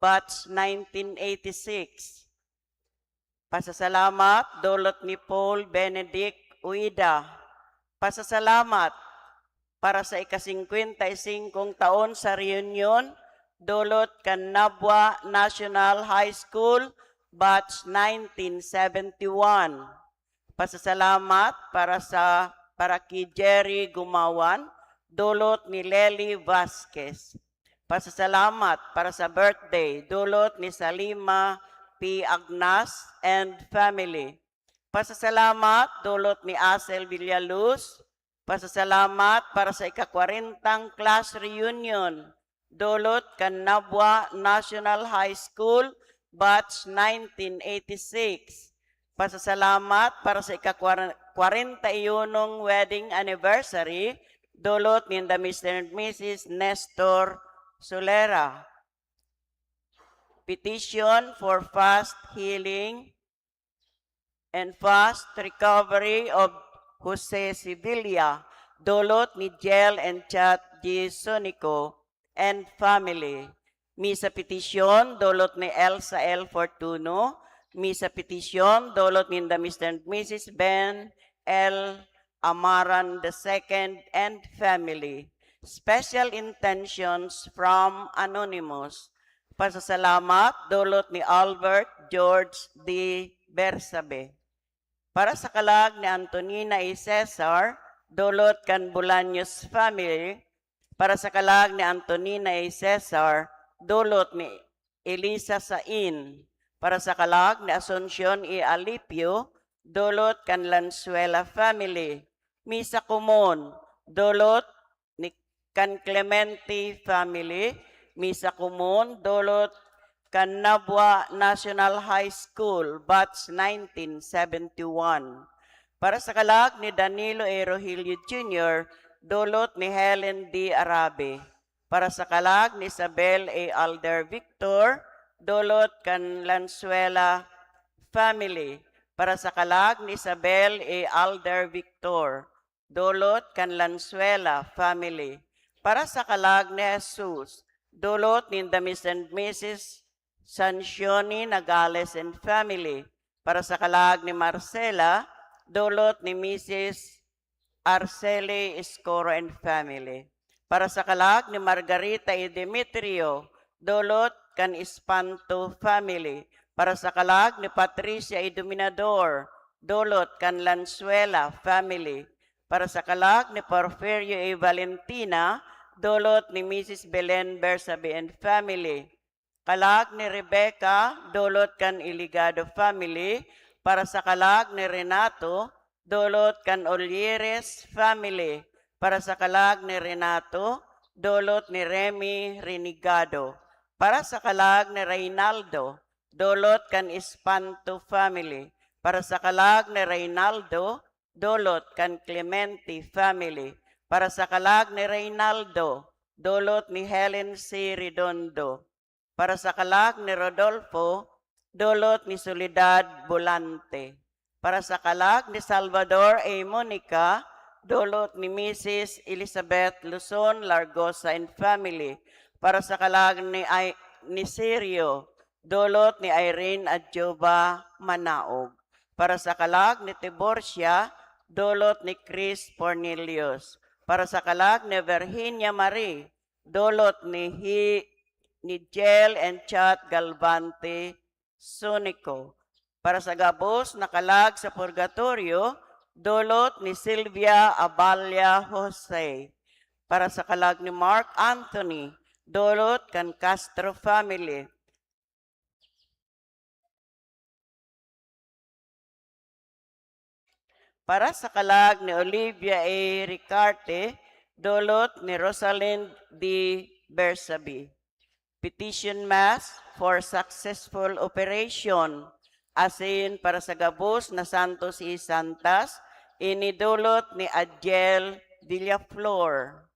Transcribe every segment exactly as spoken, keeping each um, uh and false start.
batch nineteen eighty-six. Pasasalamat, dulot ni Paul Benedict Uida. Pasasalamat para sa ika-singkwenta y singkong taon sa Reunion, dulot kan Nabua National High School, batch nineteen seventy-one. Pasasalamat para sa, para ki Jerry Gumawan, dulot ni Lely Vasquez. Pasasalamat para sa birthday, dulot ni Salima P. Agnas and family. Pasasalamat, dulot ni Asel Villaluz. Pasasalamat para sa ika-kwarentang class reunion, dulot kan Nabua National High School, batch nineteen eighty-six. Pasasalamat para sa ika-kwarenta y unong wedding anniversary, dulot ninda Mister and Missus Nestor Solera. Petition for fast healing and fast recovery of Jose Sevilla, dulot ni Jel and Chat G. Sonico and family. Misa petisyon, dulot ni Elsa L. Fortuno. Misa petisyon, dulot ninda Mister and Missus Ben L. Amaran the second and family. Special intentions from Anonymous. Pasasalamat, dulot ni Albert George D. Bersabe. Para sa kalag ni Antonina A. Cesar, dulot kan Bolaños family. Para sa kalag ni Antonina A. Cesar, dulot ni Elisa Sain. Para sa kalag ni Asuncion E. Alipio, dulot kan Lanzuela family. Misa komon, dulot ni kan Clemente family. Misa komon, dulot kan Nabua National High School, batch nineteen seventy-one. Para sa kalag ni Danilo A. Rogelio Junior, dulot ni Helen D. Arabe. Para sa kalag ni Isabel A. Alder Victor, dulot kan Lanzuela family. Para sa kalag ni Isabel A. Alder Victor, dulot kan Lanzuela family. Para sa kalag ni Jesus, dulot ninda Mister and Missus Sancioni Nagales and family. Para sa kalag ni Marcela, dulot ni Missus Arceli Escoro and family. Para sa kalag ni Margarita y Demetrio, dulot kan Espanto family. Para sa kalag ni Patricia y Dominador, dulot kan Lanzuela family. Para sa kalag ni Porfirio y Valentina, dulot ni Missus Belen Bersabe and family. Kalag ni Rebecca, dulot kan Iligado family. Para sa kalag ni Renato, dulot kan Olieres family. Para sa kalag ni Renato, dulot ni Remy Renegado. Para sa kalag ni Reynaldo, dulot kan Espanto family. Para sa kalag ni Reynaldo, dulot kan Clemente family. Para sa kalag ni Reynaldo, dulot ni Helen C. Redondo. Para sa kalag ni Rodolfo, dulot ni Soledad Volante. Para sa kalag ni Salvador A. Monica, dulot ni Missus Elizabeth Luzon Largosa and family. Para sa kalag ni Ai-, ni Sirio, dulot ni Irene Adjoba Manaog. Para sa kalag ni Tiburcia, dulot ni Chris Cornelius. Para sa kalag ni Virginia Marie, dulot ni Hi-, ni Jel and Chat Galvante Sunico. Para sa gabos na kalag sa purgatorio, dulot ni Sylvia Aballa Jose. Para sa kalag ni Mark Anthony, dulot kan Castro family. Para sa kalag ni Olivia A. Ricarte, dulot ni Rosalind D. Bersabe. Petition Mass for successful operation, asin para sa gabos na santos y santas, ini dulot ni Adiel Villaflor.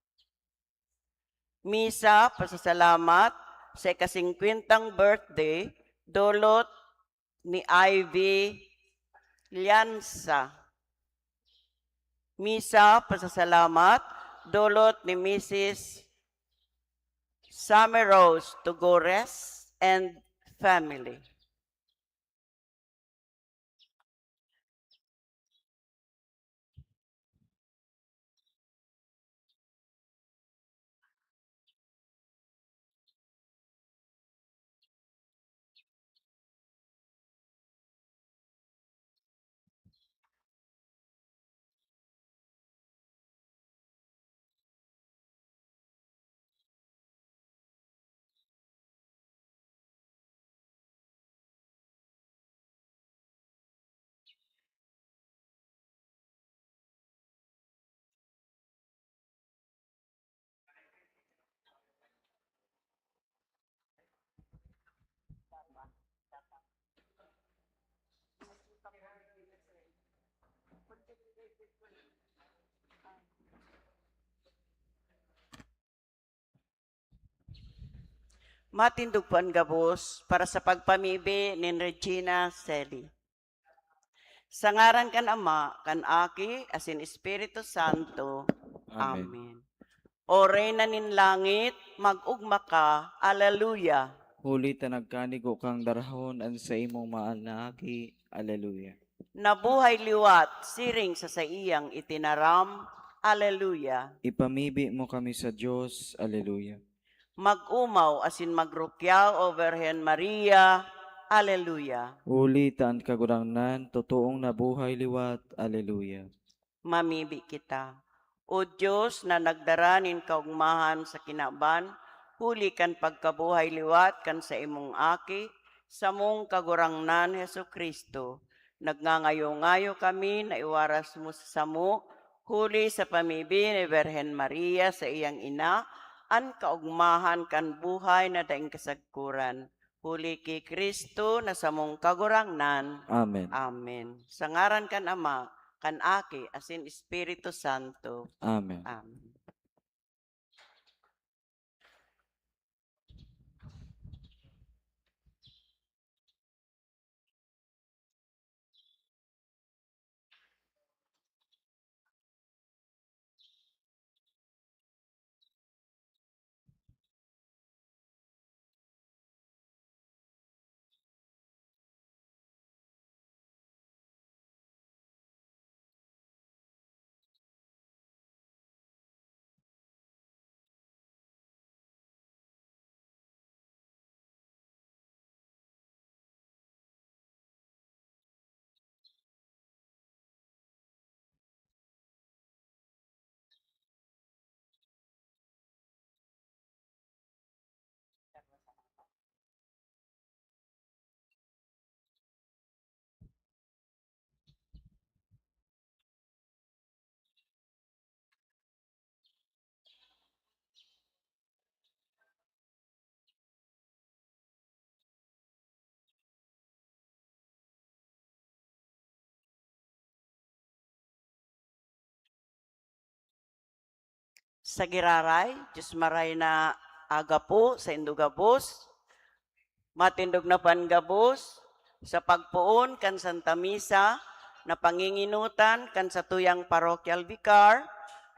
Misa, pasasalamat sa ikasingkwentang birthday, dulot ni Ivy Llanza. Misa, pasasalamat, dulot ni Missus Summer Rose Tugores. and family. Matindog po an gabos para sa pagpamibi nin Regina Celi. Sa ngaran kan Ama, kan Aki, asin Espiritu Santo. Amen. Amen. O Reyna nin Langit, mag-ogma ka. Aleluya. Huli ta nagkanigo kang darahon an saimong mahal na Aki. Aleluya. Nabuhay liwat, siring sa saiyang itinaram. Aleluya. Ipamibi mo kami sa Dios. Aleluya. Mag-omaw asin magrukyaw, O Birhen Maria. Aleluya. Huli ta an Kagurangnan totoong nabuhay liwat. Aleluya. Mamibi kita. O Dios na nagdara nin kaogmahan sa kinaban, huli kan pagkabuhay liwat kan saimong Aki, samong Kagurangnan Jesu-Cristo, nagngangayo-ngayo kami na iwaras mo sa samo, huli sa pamibi ni Birhen Maria, saiyang ina, an kaogmahan kan buhay na daing kasagkoran. Huli ki Cristo na samong Kagurangnan. Amen. Amen. Sa ngaran kan Ama, kan Aki, asin Espiritu Santo. Amen. Amen. Sa giraray, Dios maray na aga po saindo gabos. Matindog na pangabos sa pagpoon kan Santa Misa na pangingenotan kan satuyang parochial vicar,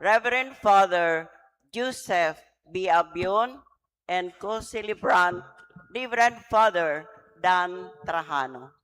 Reverend Father Joseph B. Abion, and co-celebrant, Reverend Father Dan Trajano.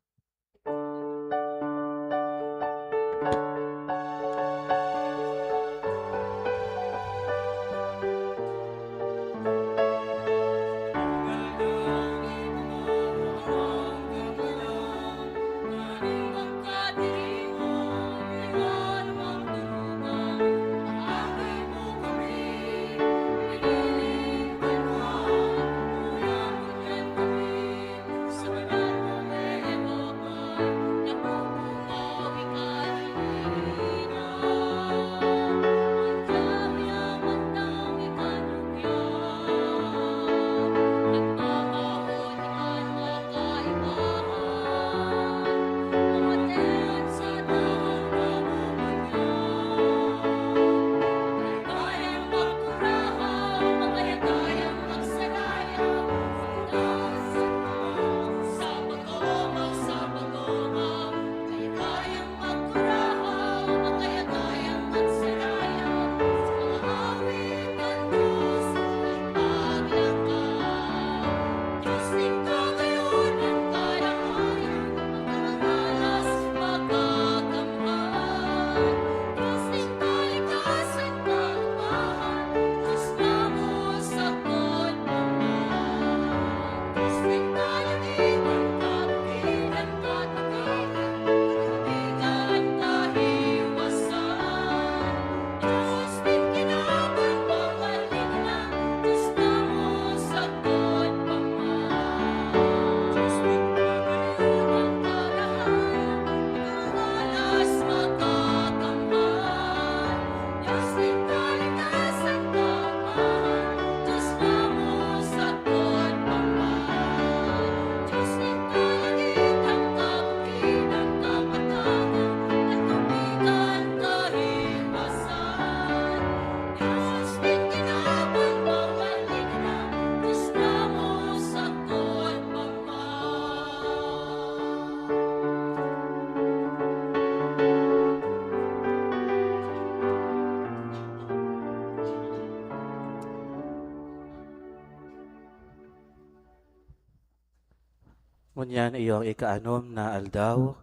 Ngunyan iyo ang ikaanom na aldaw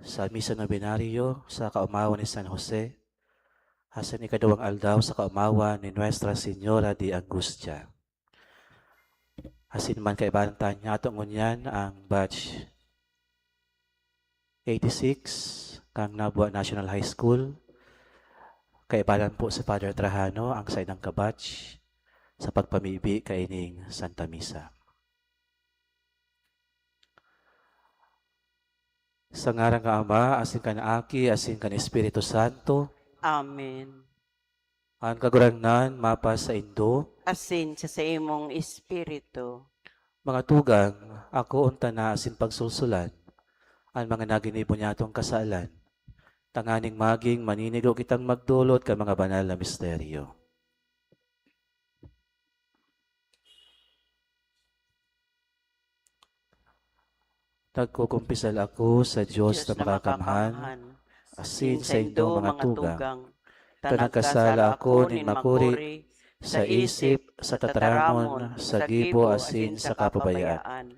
sa Misa Novenario sa Kaomawan ni San Jose, asin ikaduwang aldaw sa Kaomawan ni Nuestra Señora de Angustia. Asin man kaibahan ta niyato ngunyan ang batch eighty-six kan Nabua National High School. Kaibahan po si Father Trajano, ang saindang kabatch, sa pagpamibi kaining Santa Misa. Sa ngaran kan Ama, asin kan Aki, asin kan Espiritu Santo. Amen. An Kagurangnan mapasaindo. Asin sa saimong espiritu. Mga tugang, akoon ta na asin pagsulsulan an mga naginibo niyatong kasalan, tanganing magin maninigo kitang magdolot kan mga banal na misteryo. Nagkukumpisal ako sa Diyos na makakamhan, asin sa indong mga tugang, ta nagkasala ako nin makuri sa isip, sa tataramon, sa gibo, asin sa kapabayaan.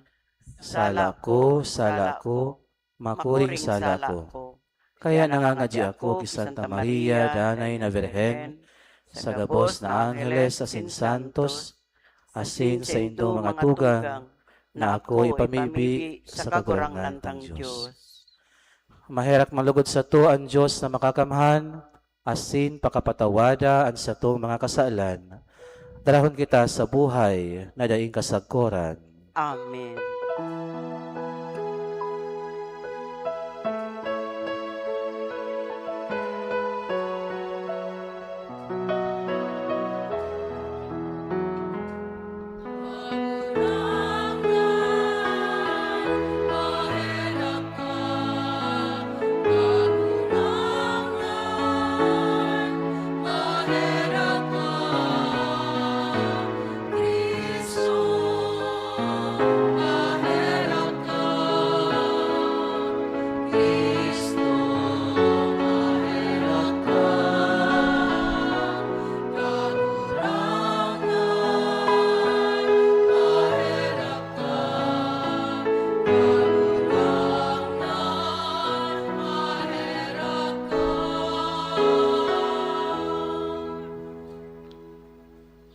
Sala ko, sala ko, makuring sala ko. Kaya nangangadyi ako ki Santa Maria, Danay na Birhen, sa gabos na angheles asin santos, asin sa indong mga tugang, na ako ipamibi sa Kagurangnan tang Diyos. Maherak man lugod sato an Diyos na makakamhan, asin pakapatawada an satong mga kasalan. Darahon kita sa buhay na daing kasagkoran. Amen.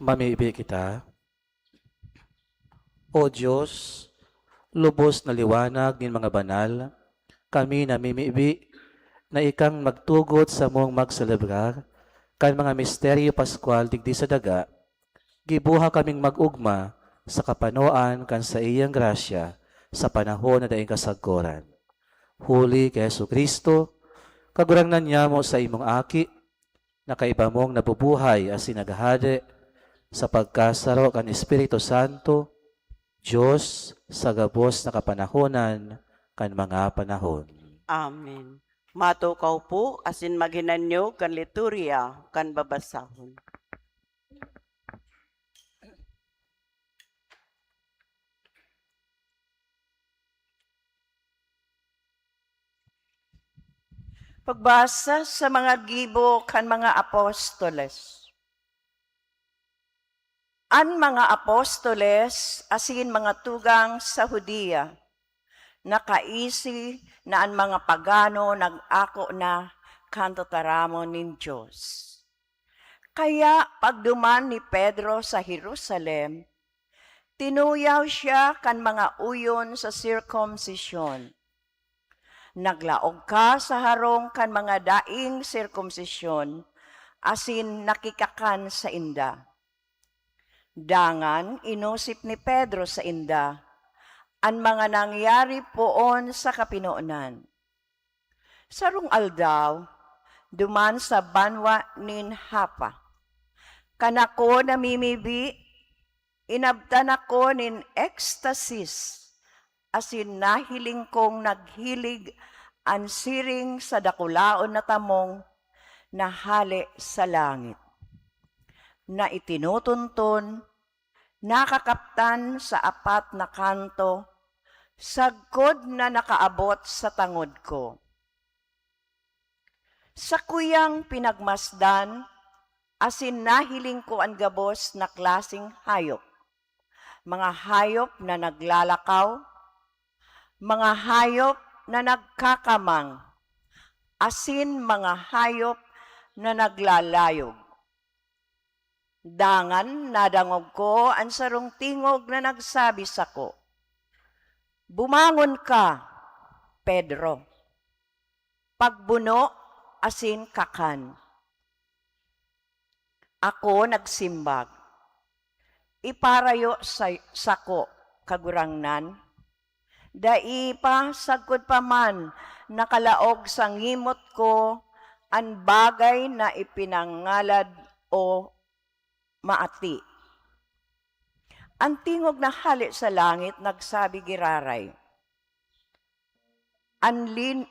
Mamibi kita. O Diyos, lubos na liwanag nin mga banal, kami namimibi na ikang magtugot samong magselebrar kan mga misteryo paskwal digdi sa daga, gibuha kaming mag-ogma sa kapanoan kan saiyang grasya sa panahon na daing kasagkoran. Huli ki Jesu-Cristo, Kagurangnan nyamo sa imong Aki, na kaiba mong nabubuhay asin naghahade sa pagkasaro kan Espiritu Santo, Dios sa gabos na kapanahonan kan mga panahon. Amen. Matukaw po asin maghinanyog kan liturya kan babasahon. Pagbasa sa mga gibo kan mga apostoles. An mga apostoles asin mga tugang sa Judea nakaisi na an mga pagano nag-ako na kan tataramon nin Dios. Kaya pagduman ni Pedro sa Jerusalem, tinuyaw siya kan mga uyon sa sirkumsisyon. Naglaog ka sa harong kan mga daing sirkumsisyon asin nakikakan sainda. Dangan inosip ni Pedro sainda an mga nangyari poon sa kapinonan. Sarong aldaw, duman sa banwa nin Jaffa, kan ako namimibi, inabtan ako nin ekstasis asin nahiling kong naghilig an siring sa dakulaon na tamong na hale sa langit, na itinotonton, nakakaptan sa apat na kanto, sagkod na nakaabot sa tangod ko. Sakuyang pinagmasdan asin nahiling ko an gabos na klaseng hayop, mga hayop na naglalakaw, mga hayop na nagkakamang, asin mga hayop na naglalayog. Dangan nadangog ko an sarong tingog na nagsabi sako, "Bumangon ka, Pedro. Pagbuno asin kakan." Ako nagsimbag, "Iparayo sa, sako, Kagurangnan. Dai pa, sagkod pa man nakalaog sa ngimot ko an bagay na ipinangalad o maati." An tingog na hale sa langit nagsabi giraray, "An lin-,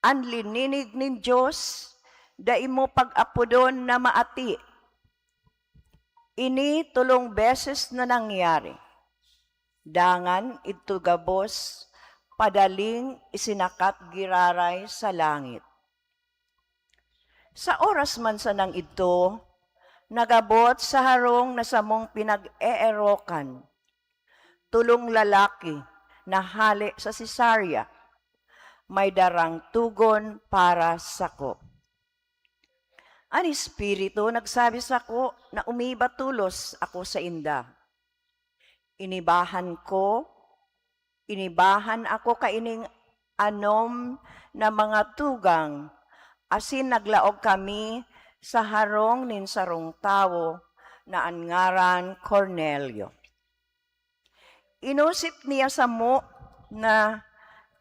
an lininig nin Dios dai mo pag-apodon na maati." Ini tolong beses na nangyari. Dangan idto gabos padaling isinakat giraray sa langit. Sa oras man sanang idto, nagabot sa harong na samong pinag-eerokan, tolong lalaki na hale sa Cesarea, may darang togon para sako. An Espiritu nagsabi sako na umiba tolos ako sainda. Inibahan ko, inibahan ako kaining anom na mga tugang, asin naglaog kami sa harong nin sarong tawo na an ngaran Cornelio. Inosip niya samo na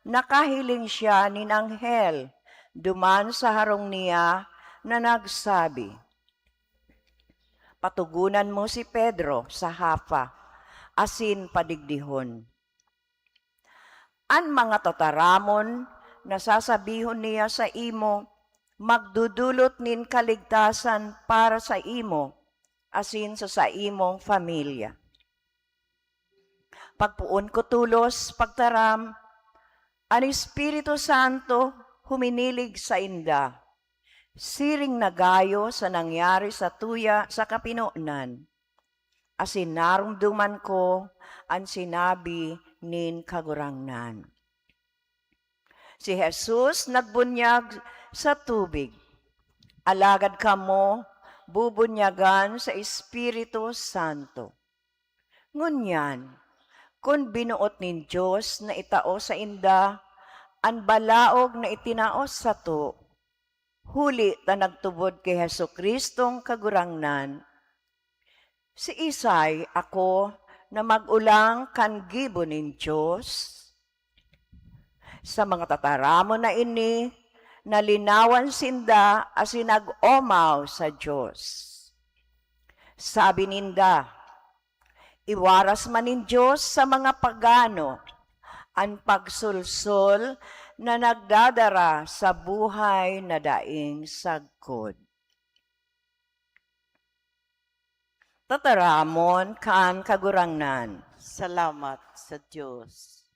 nakahiling siya nin anghel duman sa harong niya na nagsabi, "Patogonan mo si Pedro sa Jaffa, asin padigdihon. An mga tataramon na sasabihon niya saimo magdodolot nin kaligtasan para saimo asin sa saimong pamilya." Pagpoon ko tolos pagtaram, an Espiritu Santo huminilig sainda, siring na gayo sa nangyari satuya sa kapinonan, asin naromdoman ko an sinabi nin Kagurangnan. Si Jesus nagbunyag sa tubig, alagad kamo bubunyagan sa Espiritu Santo. Ngunyan, kun binoot nin Dios na itao sainda an balaog na itinao sato, huli ta nagtubod ki Jesu-Cristong Kagurangnan, siisay ako na mag-olang kan gibo nin Dios? Sa mga tataramon na ini, nalinawan sinda asin nag-omaw sa Dios. Sabi ninda, "Iwaras man nin Dios sa mga pagano an pagsolsol na nagdadara sa buhay na daing sagkod." Tataramon kan Kagurangnan. Salamat sa Dios.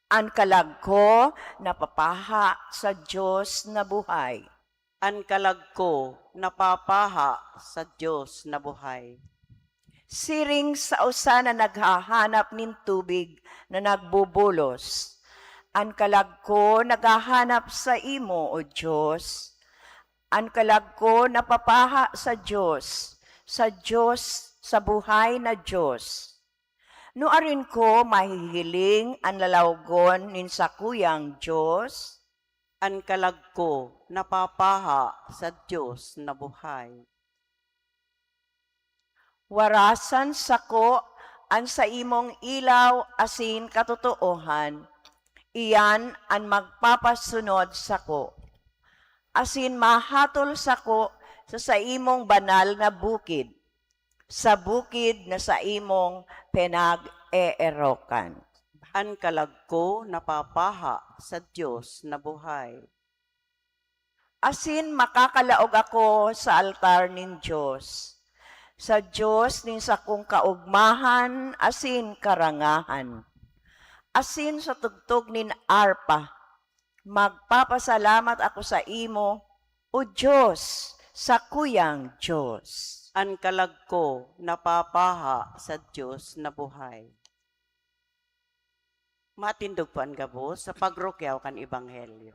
An kalag ko napapaha sa Dios na buhay. An kalag ko napapaha sa Dios na buhay. Siring sa usa na naghahanap nin tubig na nagbubulos, an kalag ko naghahanap saimo, O Dios. An kalag ko napapaha sa Dios, sa Dios, sa buhay na Dios. Nuarin ko mahihiling an lalawgon nin sakuyang Dios? An kalag ko napapaha sa Dios na buhay. Warasan sako an saimong ilaw asin katotoohan, iyan an magpapasunod sako, asin mahatol sako sa saimong banal na bukid, sa bukid na saimong pinag-eerokan. An kalag ko napapaha sa Dios na buhay. Asin makakalaog ako sa altar nin Dios, sa Dios nin sakong kaogmahan asin karangahan, asin sa tugtog nin arpa, magpapasalamat ako saimo, O Dios, sakuyang Dios. An kalag ko napapaha sa Dios na buhay. Matindog po an gabos sa pagrukyaw kan Ebanghelyo.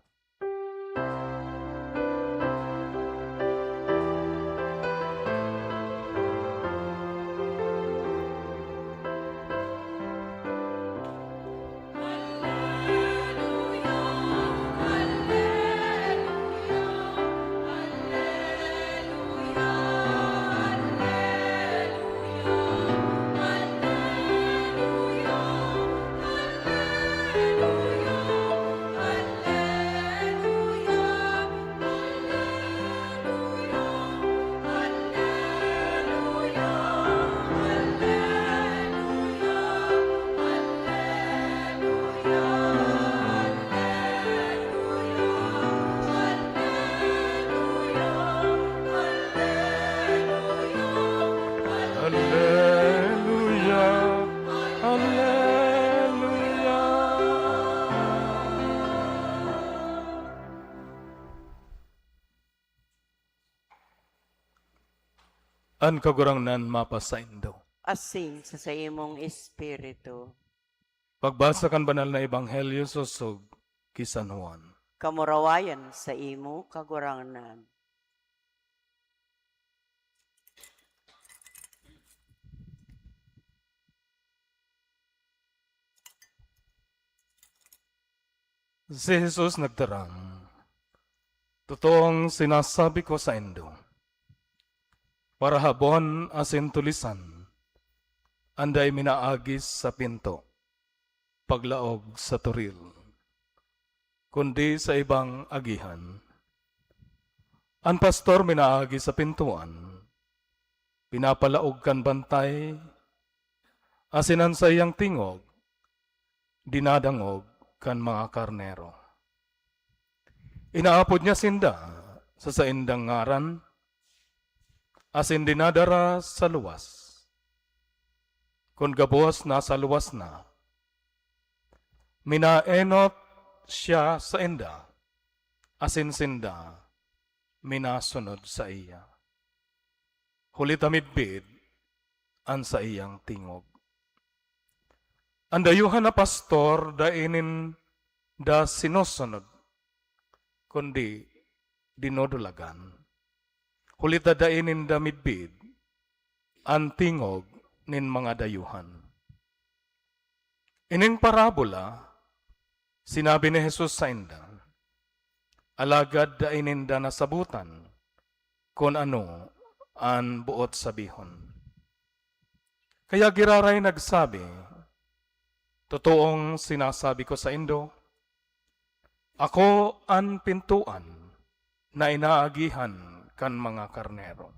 Haleluya! Haleluya! An Kagurangnan mapasaindo. Asin sa saimong espiritu. Pagbasa kan Banal na Ebanghelyo sosog ki San Juan. Kamurawayan sa imo, Kagurangnan. Si Jesus nagtaram, "Totoong sinasabi ko saindo, parahabon asin tulisan an dai minaagis sa pinto, paglaog sa toril, kundi sa ibang agihan. An pastor minaagi sa pintoan, pinapalaog kan bantay, asin an saiyang tingog dinadangog kan mga karnero. Inaapod niya sinda sa saindang ngaran, asin dinadara sa luwas. Kun gabos nasa luwas na, minaenot siya sainda, asin sinda minasunod saiya, huli ta midbid an saiyang tingog. An dayuhan na pastor dai ninda sinusunod, kundi dinodulagan, huli ta dai ninda midbid an tingog nin mga dayuhan." Ining parabola sinabi ni Jesus sainda, alagad dai ninda nasabotan kun ano an boot sabihon. Kaya giraray nagsabi, "Totoong sinasabi ko saindo, ako an pintoan na inaagihan kan mga karnero.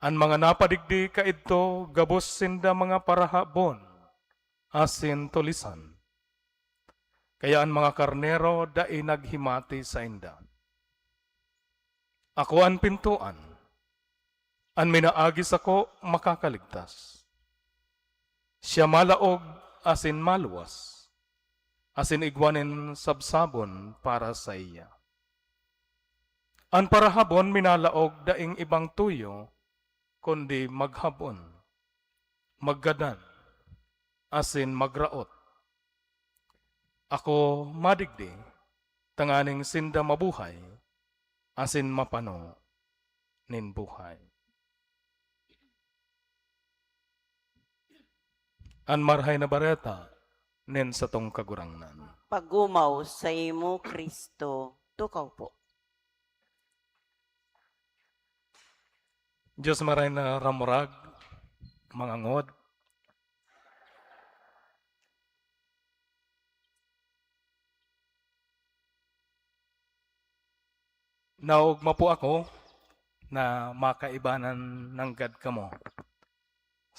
An mga napadigdi kaidto gabos sinda mga parahabon asin tulisan, kaya an mga karnero dai naghimati sainda. Ako an pintoan. An minaagi sako makakaligtas. Siya malaog asin maluwas, asin igwa nin sabsabon para saiya. An parahabon minalaog daing ibang tuyo, kundi maghabon, maggadan, asin magraot. Ako madigdi, tanganing sinda mabuhay asin mapano nin buhay." An Marahay na Bareta nin satong Kagurangnan. Pag-omaw saimo, Cristo. Tukaw po. Dios, maray na ramurag, mga ngod. Naogma po ako na makaibanan nanggad kamo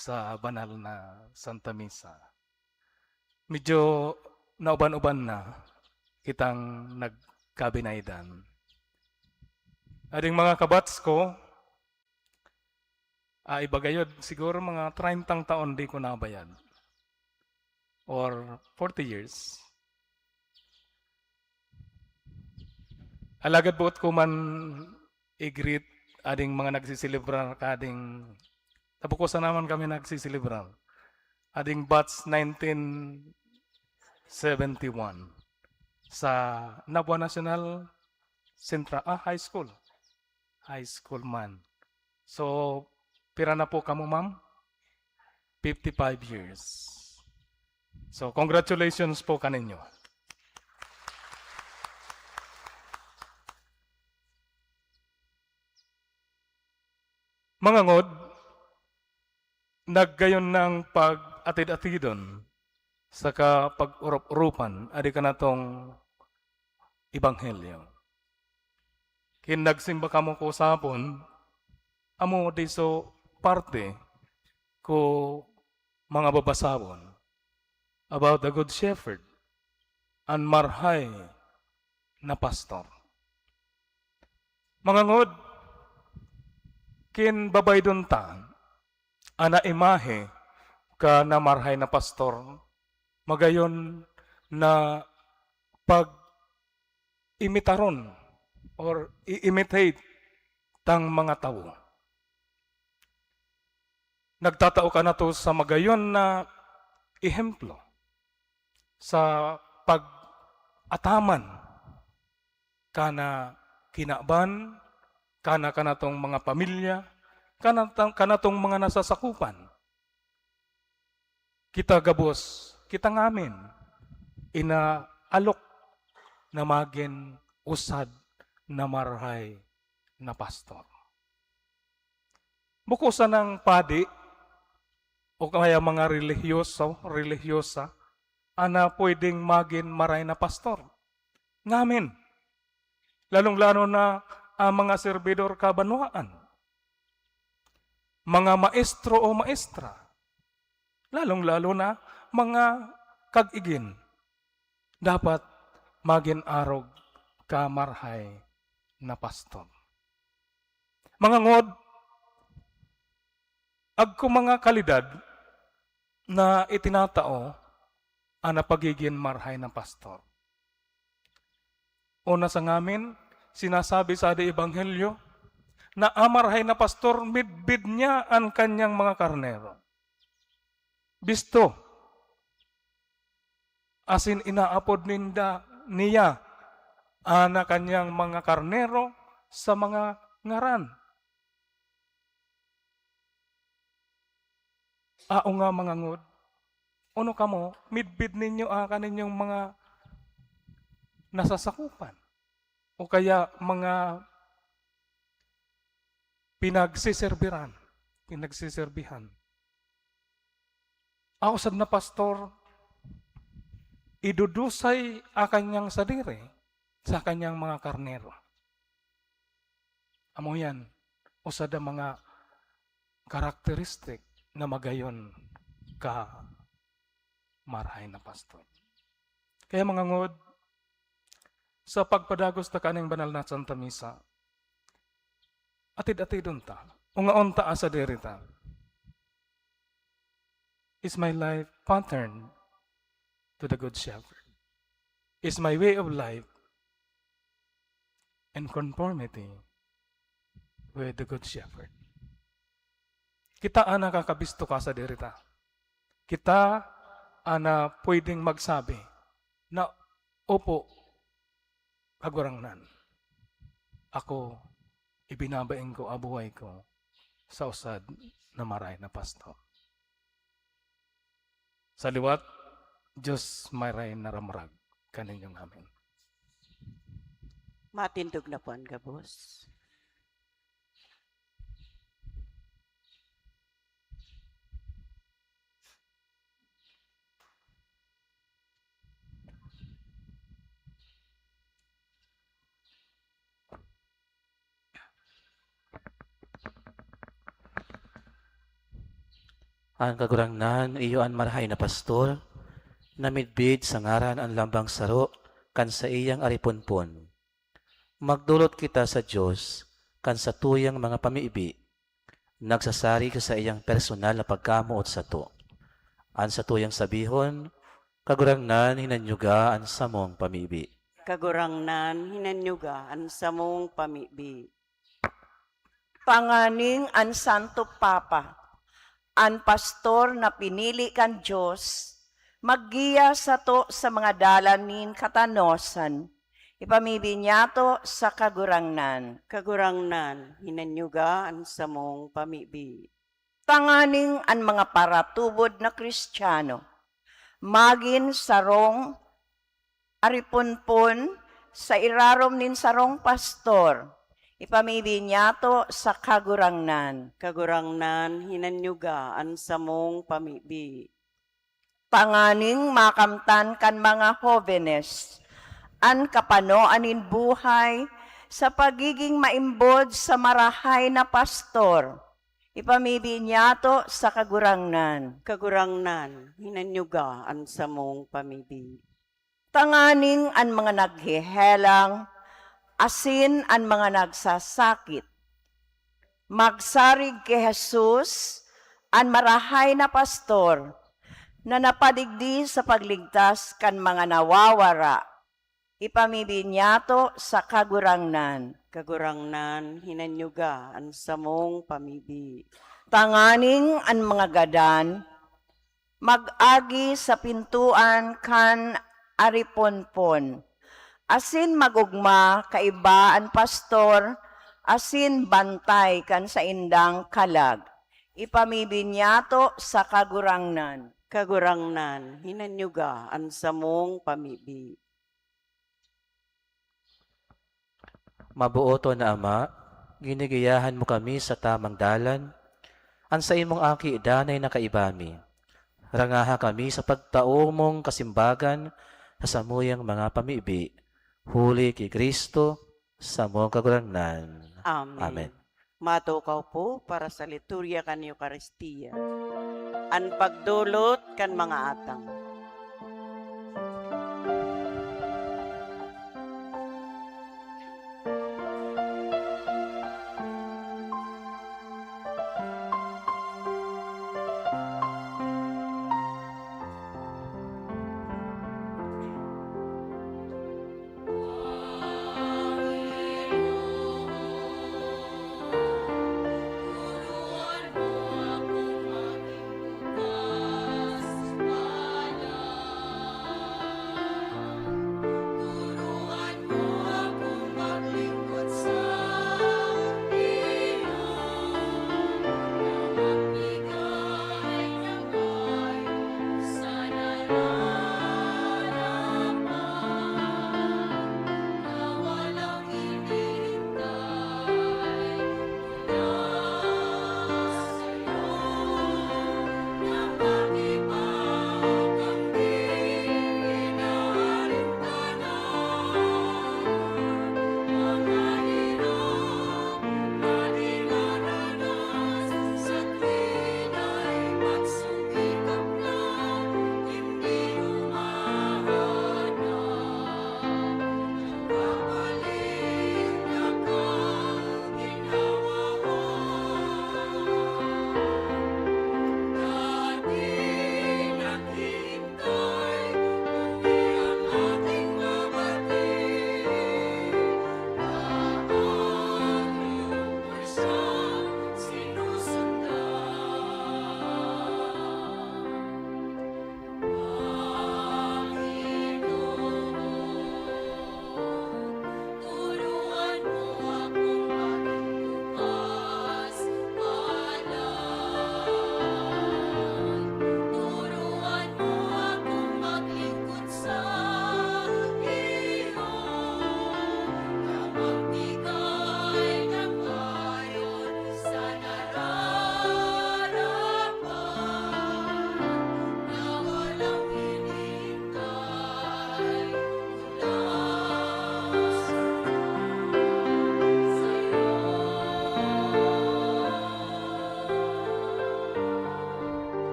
sa banal na Santa Misa. Medyo nauban-uban na kitang nagkabinaydan. Ading mga kabats ko, ah, iba gayod, siguro mga treyntang taon di ko nabayad. Or forty years. Alagad boot ko man i-greet ading mga nagsiselebrar kading, tabukosan naman kami nagsiselebrar. Ading batch nineteen seventy-one sa Nabua National Central, ah, High School. High school man. So, pira na po kamo, ma'am? Fifty-five years. So, congratulations po kaninyo. Mga ngod, naggayon ng pag-atid-atidon saka pag-urop-uropan, adi ka natong ebanghelyo. Kin nagsimba kamo ko sapon, amo diso parte ko mga babasawon about the Good Shepherd, an marhay na pastor. Mga ngod, kin babaydon ta, ana imahe ka na marhay na pastor, magayon na pag-imitaron or i-imitate tang mga tawo. Nagtatao ka na to sa magayon na ehemplo sa pag-ataman kana kinaban, kana kanatong mga pamilya, kana ta-, kanatong mga nasasakupan. Kita gabos, kita ngamin, inaalok na magin usad na marhay na pastor. Buko sanang padi o kaya mga relihiyoso, relihiyosa, ana pwedeng magin maray na pastor. Ngamin, lalong-lalo na ang mga serbidor kabanwaan, mga maestro o maestra, lalong-lalo na mga kag-igin, dapat magin arog ka marhay na pastor. Mga ngod, agko mga kalidad na itinatao an pagigin marhay na pastor. Una sa ngamin, sinasabi sa di ebanghelyo na an marhay na pastor, midbid niya an kanyang mga karnero. Bisto, asin inaapod ninda, niya, an kanyang mga karnero sa mga ngaran. Ao nga, mga ngod, ono kamo, midbid ninyo an kaninyong mga nasasakupan o kaya mga pinagsiserbiran, pinagsiserbihan. Ang usab na pastor, idudusay an kanyang sadiri sa kanyang mga karnero. Amo yan, usa da mga karakteristik na magayon ka marahay na pastor. Kaya, mga ngod, sa pagpadagos ta kaning banal na Santa Misa, atid-atidon ta, ungaon ta an sadiri ta. Is my life patterned to the Good Shepherd? Is my way of life in conformity with the Good Shepherd? Kita an nakakabisto ka sadiri ta. Kita an pwedeng magsabi na, "Opo, Kagurangnan, ako, ibinabaing ko an buhay ko sa usad na maray na pastor." Sa liwat, Diyos maray na ramrag kaninyong amin. Matindog na po an gabos. An Kagurangnan, iyo an marahay na pastor, na midbid sa ngaran an lambang saro kan saiyang ariponpon. Magdolot kita sa Dios kan satuyang mga pamibi, nagsasari sa saiyang personal na pagkamoot sato. An satuyang sabihon, "Kagurangnan, hinanyuga an samong pamibi." Kagurangnan, hinanyuga an samong pamibi. Tanganing an Santo Papa, an pastor na pinili kan Dios, Maggiya sato sa mga dalan nin katanosan. Ipamibi niyato sa Kagurangnan. Kagurangnan, hinanyuga an samong pamibi. Tanganing an mga paratubod na Kristiyano magin sarong ariponpon sa irarom nin sarong pastor. Ipamibi niyato sa Kagurangnan. Kagurangnan, hinanyuga an samong pamibi. Tanganing makamtan kan mga hobenes an kapanoan nin buhay sa pagiging maimbod sa marahay na pastor. Ipamibi niyato sa Kagurangnan. Kagurangnan, hinanyuga an samong pamibi. Tanganing an mga naghehelang asin an mga nagsasakit magsarig ki Jesus, an marahay na pastor, na napadigdi sa pagligtas kan mga nawawara. Ipamibi niyato sa Kagurangnan. Kagurangnan, hinanyuga an samong pamibi. Tanganing an mga gadan mag-agi sa pintoan kan ariponpon, asin mag-ogma kaiba an pastor asin bantay kan saindang kalag. Ipamibi niyato sa Kagurangnan. Kagurangnan, hinanyuga an samong pamibi. Mabooton na Ama, ginigiyahan mo kami sa tamang dalan. An saimong Aki danay na kaiba mi. Rangaha kami sa pagtao mong kasimbagan sa samuyang mga pamibi. Huli ki Cristo, samong Kagurangnan. Amen. Amen. Matukaw po para sa liturya kan Eukaristia. An pagdolot kan mga atang.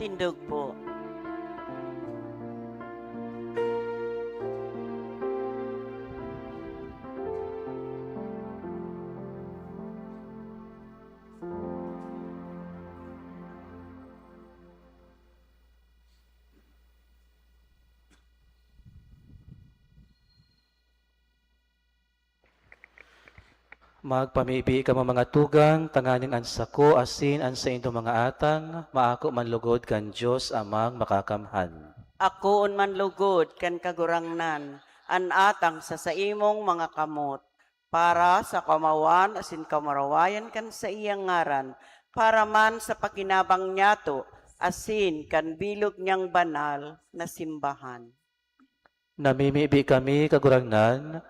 Tindog po. Magpamibi kamo, mga tugang, tanganing an sako asin an saindong mga atang maako man lugod kan Dios Amang Makakamhan. Akoon man lugod kan Kagurangnan an atang sa saimong mga kamot, para sa kamawan asin kamurawayan kan saiyang ngaran, para man sa pakinabang niyato asin kan bilog niyang banal na simbahan. Namimibi kami, Kagurangnan,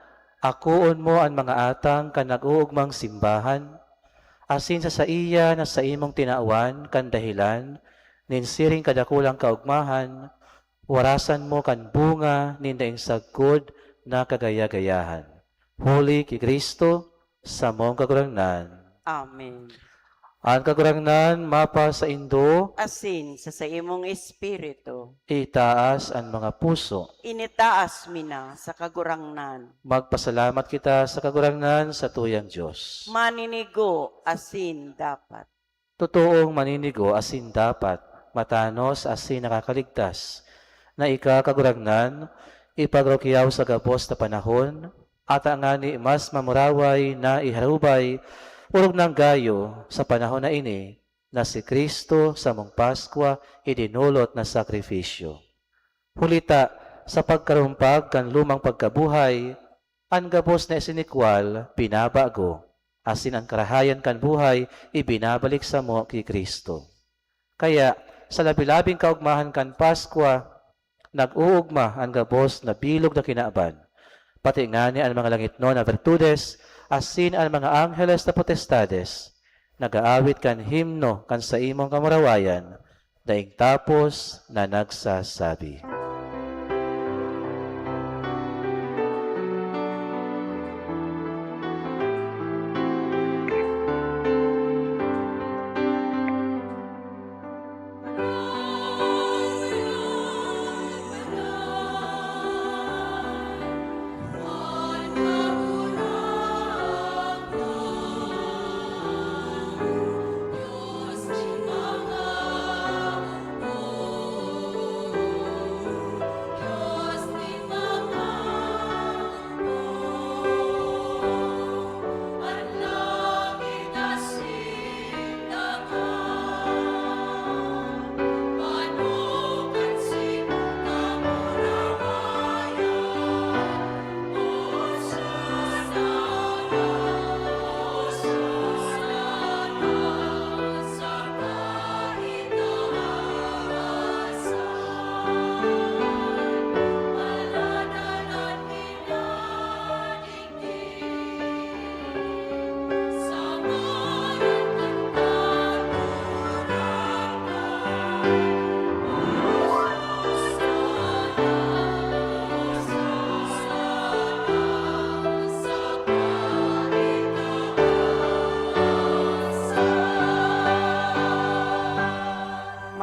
akoon mo an mga atang kan nag-oogmang simbahan, asin sa saiya na saimong tinawan kan dahelan nin siring kadakulang kaogmahan, warasan mo kan bunga nin daing sagkod na kagaya-gayahan. Huli ki Cristo, samong Kagurangnan. Amen. An Kagurangnan mapasaindo. Asin sa saimong espiritu. Itaas an mga puso. Initaas mi na sa Kagurangnan. Magpasalamat kita sa Kagurangnan, satuyang Dios. Maninigo asin dapat. Totoong maninigo asin dapat, matanos asin nakakaligtas, na ika, Kagurangnan, ipagrukyaw sa gabos na panahon, ata ngani mas mamuraway na iharubay, orog nang gayo sa panahon na ini, na si Cristo samong Paskwa idinolot na sakrifisyo. Huli ta, sa pagkarumpag kan lumang pagkabuhay, an gabos na isinikwal binabago, asin an karahayan kan buhay ibinabalik samo ki Cristo. Kaya, sa labi-labing kaogmahan kan Paskwa, nag-oogma an gabos na bilog na kinaban, pati ngani an mga langitnon na bertudes asin an mga angheles na potestades, nag-aawit kan himno kan saimong kamurawayan, daing tapos na nagsasabi.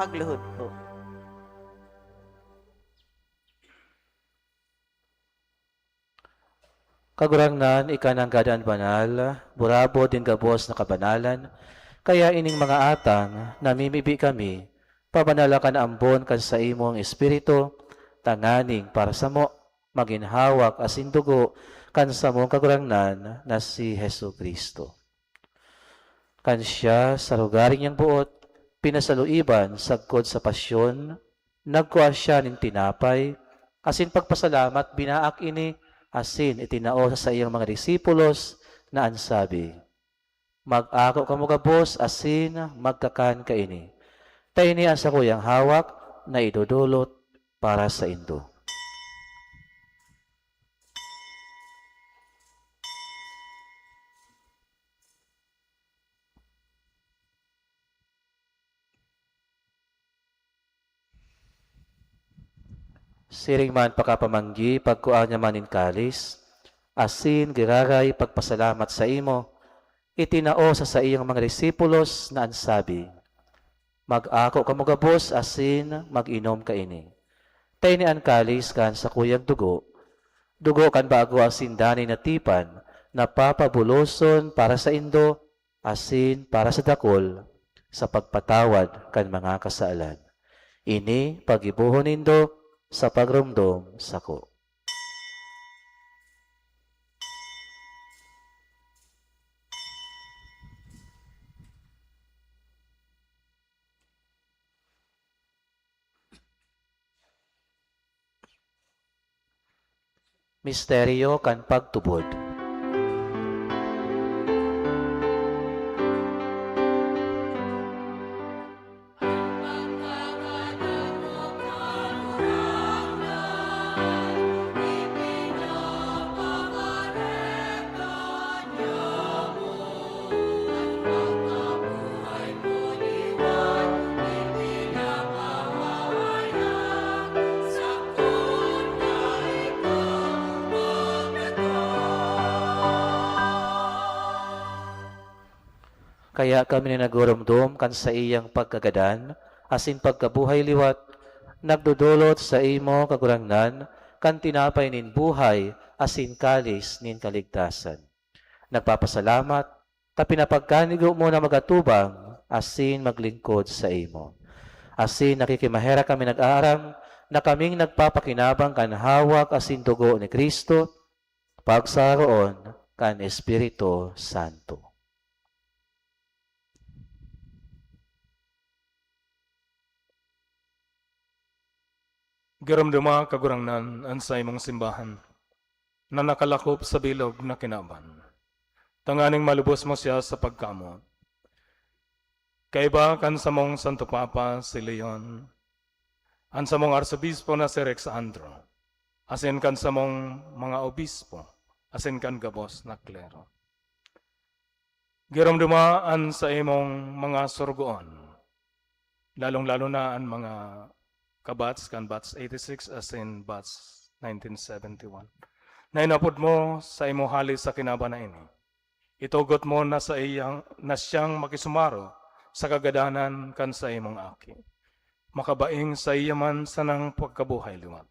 Magluhod po. Kagurangnan, ika nanggad an banal, burabod nin gabos na kabanalan, kaya ining mga atang namimibi kami, pabanala kan ambon kan saimong Espiritu, tanganing para samo, magin hawak asin dugo kan samong Kagurangnan na si Jesu-Cristo. Kan siya, sa lugaring niyang boot, pinasaluiban sagkod sa pasyon, nagkua siya nin tinapay, asin pagpasalamat, binaak ini, asin itinao sa saiyang mga disipulos na an sabi, "Mag-ako kamo gabos asin magkakan kaini, ta ini an sakuyang hawak na idodolot para saindo." Siring man pakapamanggi, pagkua niya man nin kalis, asin giraray pagpasalamat saimo, itinao sa saiyang mga disipulos na an sabi, Mag-ako kamo gabos asin mag-inom kaini. Ta ini an kalis kan sakuyang dugo, dugo kan bago asin danay na tipan, na papabuloson para saindo asin para sa dakul sa pagpatawad kan mga kasalan. Ini paggibohon nindo sa pagromdom sako. Misteryo kan pagtubod. Kaya kami na nagurumdom kan saiyang pagkagadan asin pagkabuhay liwat, nagdodolot saimo, Kagurangnan, kan tinapay nin buhay asin kalis nin kaligtasan. Nagpapasalamat ta pinapagkanigo mo na magatubang asin maglingkod saimo. Asin nakikimaherak kami nag-aaram na kaming nagpapakinabang kan hawak asin dugo ni Cristo, pagsaroon kan Espiritu Santo. Giromdoma, Kagurangnan, an saimong simbahan, na nakalakop sa bilog na kinaban, tanganing malubos mo siya sa pagkamoot. Kaiba kan samong Santo Papa, si Leon, an samong Arsobispo na si Rexandro, asin kan samong mga obispo, asin kan gabos na klero. Giromdoma an saimong mga sorogoon, lalong-lalo na an mga ka-batch kan batch eighty-six asin batch nineteen seventy-one, na inapod mo sa imo hali sa kinaban na ini. Itugot mo na sa iyang, na siyang makisumaro sa kagadanan kan saimong Aki, makabaing saiya man sanang pagkabuhay liwat.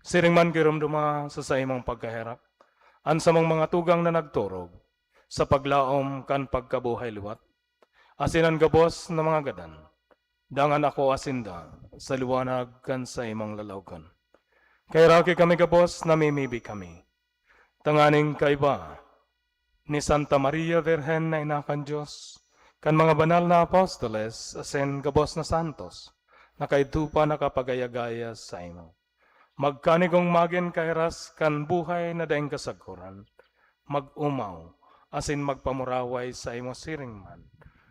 Siring man giromdoma sa saimong pagkaherak an samong mga tugang na nagturog sa paglaom kan pagkabuhay liwat, asin an gabos na mga gadan, dangan akoa sinda sa liwanag kan saimong lalawogon. Kaheraki kami gabos, namimibi kami, tanganing kaiba ni Santa Maria Birhen na ina kan Dios, kan mga banal na apostoles, asin gabos na santos, na kaidto pa nakapagaya-gaya saimo, magkanigong magin kahiras kan buhay na daing kasaguran, mag-omaw asin magpamuraway saimo siring man,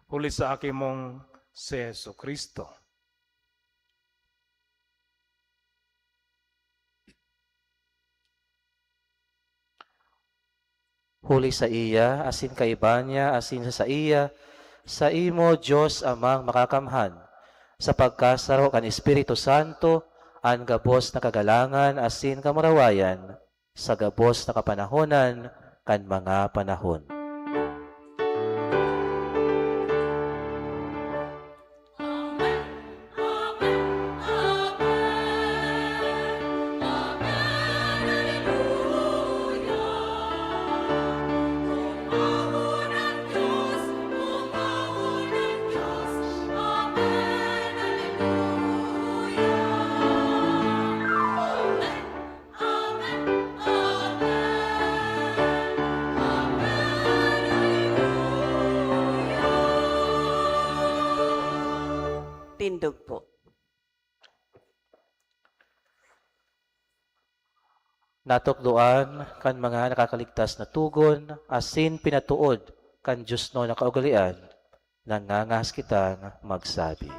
huli sa Aki mong si Jesu-Cristo. Huli saiya, asin kaiba niya, asin sa saiya, saimo, Dios Amang Makakamhan, sa pagkasaro kan Espiritu Santo, an gabos na kagalangan asin kamurawayan, sa gabos na kapanahonan kan mga panahon. Tindog po. Natukdoan kan mga nakakaligtas na togon asin pinatood kan diosnon na kaugalean, nangangahas kitang magsabi.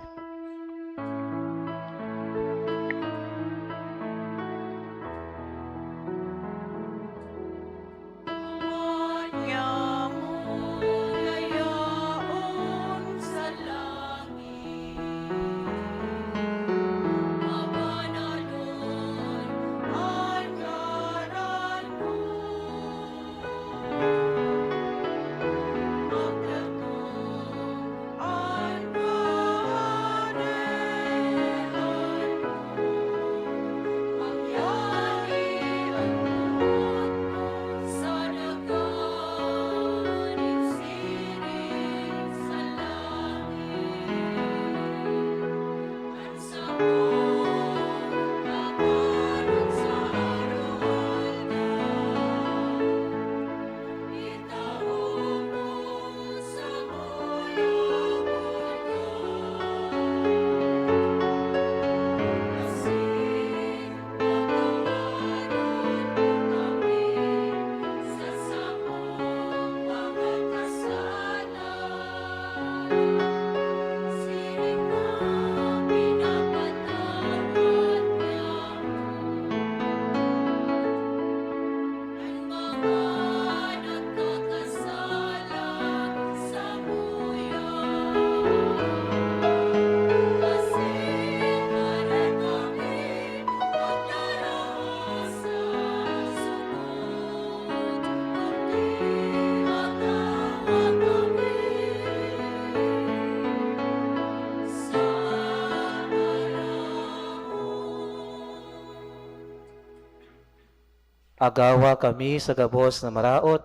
Agawa kami sa gabos na maraot,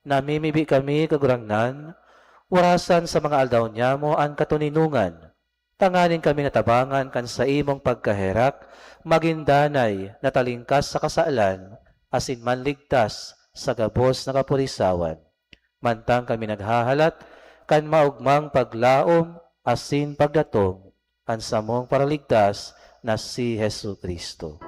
namimibi kami, Kagurangnan, warasan sa mga aldaw niyamo an katoninongan, tanganing kami natabangan kan saimong pagkaherak, magin danay na talingkas sa kasalan, asin manligtas sa gabos na kapurisawan. Mantang kami naghahalat kan maogmang paglaom asin pagdatong an samong Paraligtas na si Jesu-Cristo.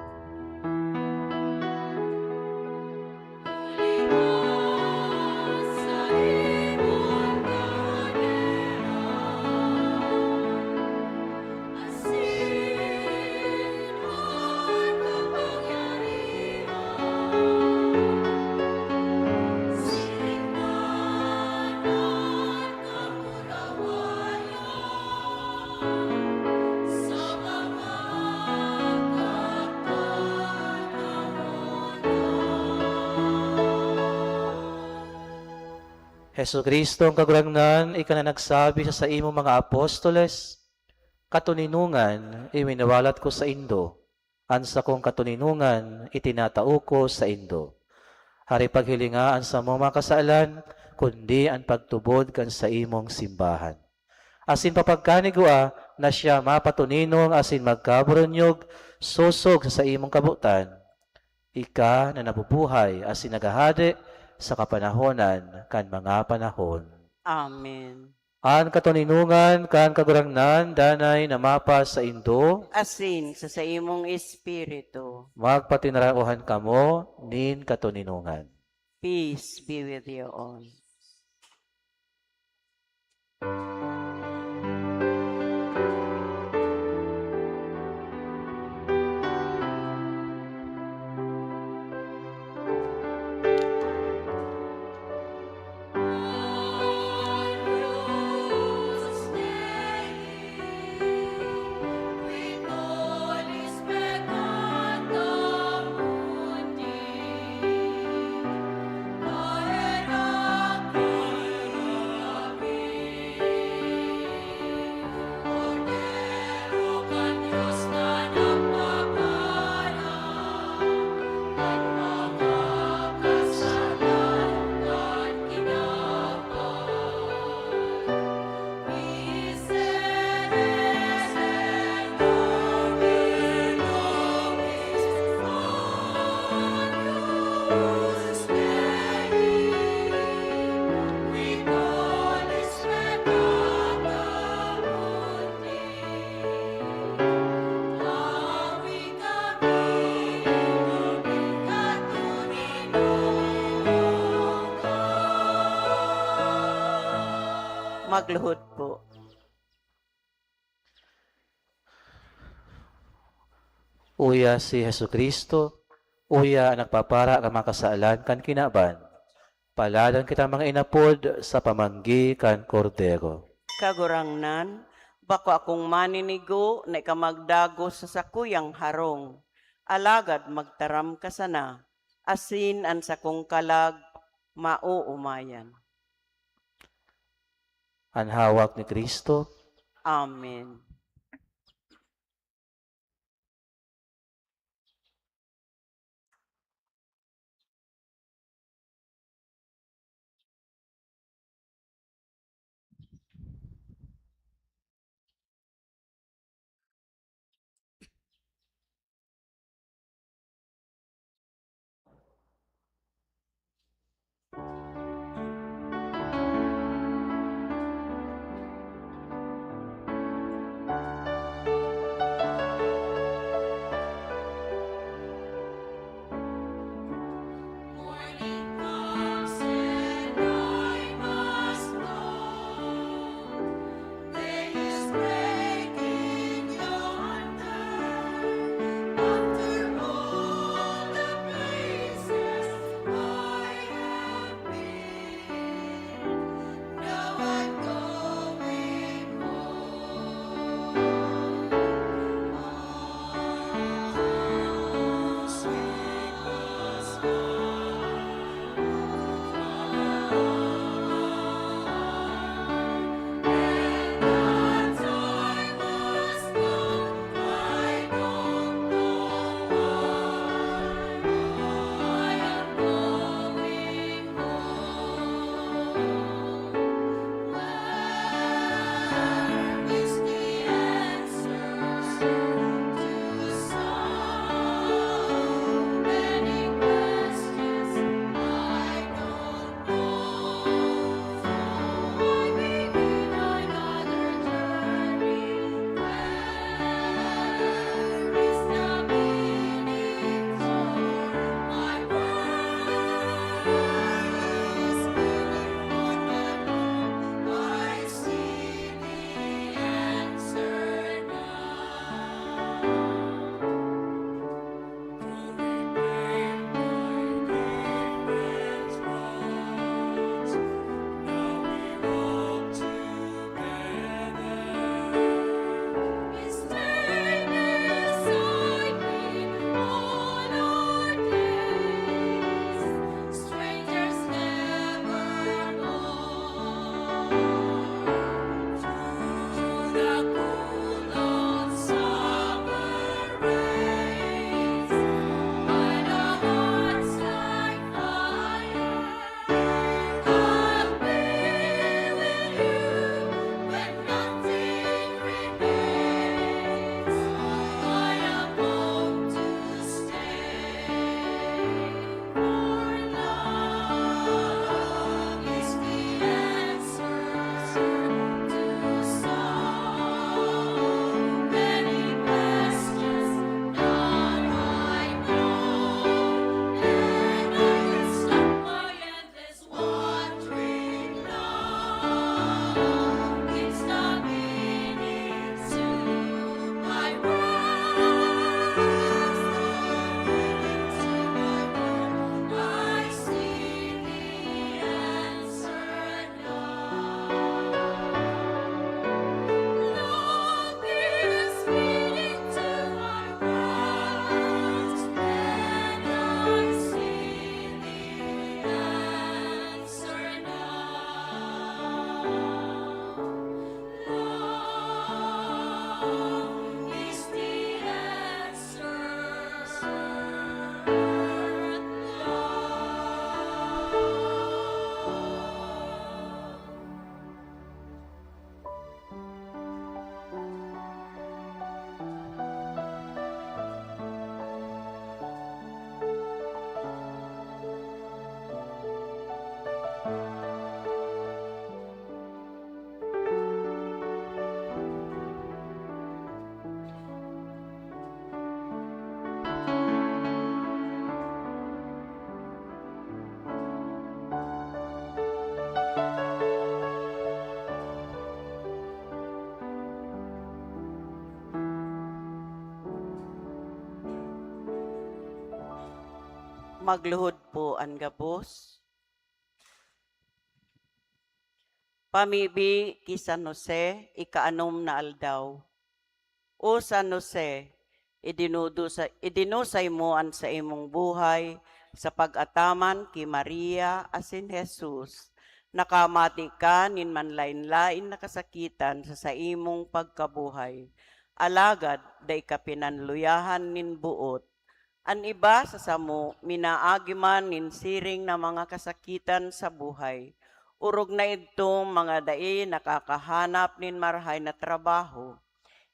Jesu-Cristo, ang Kagurangnan, ika na nagsabi sa saimong mga apostoles, "Katoninongan iwinawalat ko saindo, an sakong katoninongan itinatao ko saindo." Hare paghilinga an samong mga kasalan, kundi an pagtubod kan saimong simbahan. Asin papagkanigwa na siya mapatoninong asin magkaburunyog sosog sa saimong kabotan, ika na nabubuhay asin naghahade sa kapanahonan kan mga panahon. Amen. An katoninongan kan Kagurangnan danay na mapasaindo. Asin sa saimong espiritu. Magpatinaraohan kamo nin katoninongan. Peace be with you all. Magluhod po. Uya si Jesu-Cristo, uya an nagpapara kan mga kasalan kan kinaban. Paladan kita, mga inapod, sa pamanggi kan Kordero. Kagurangnan, bako akong maninigo na ika magdagos sa sakuyang harong, alagad magtaram ka sana, asin an sakong kalag maoomayan. An hawak ni Cristo. Amen. Magluhod po an gabos. Pamibi ki San Jose, ikaanom na aldaw. O San Jose, idinudusa-, idinusay mo an saimong buhay sa pag-ataman ki Maria asin Jesus. Nakamati ka nin manlaen-laen na kasakitan sa saimong pagkabuhay, alagad dai ka pinanluyahan nin boot. An iba sa samo minaagi man nin siring na mga kasakitan sa buhay. Orog na idtong mga dai nakakahanap nin marahay na trabaho.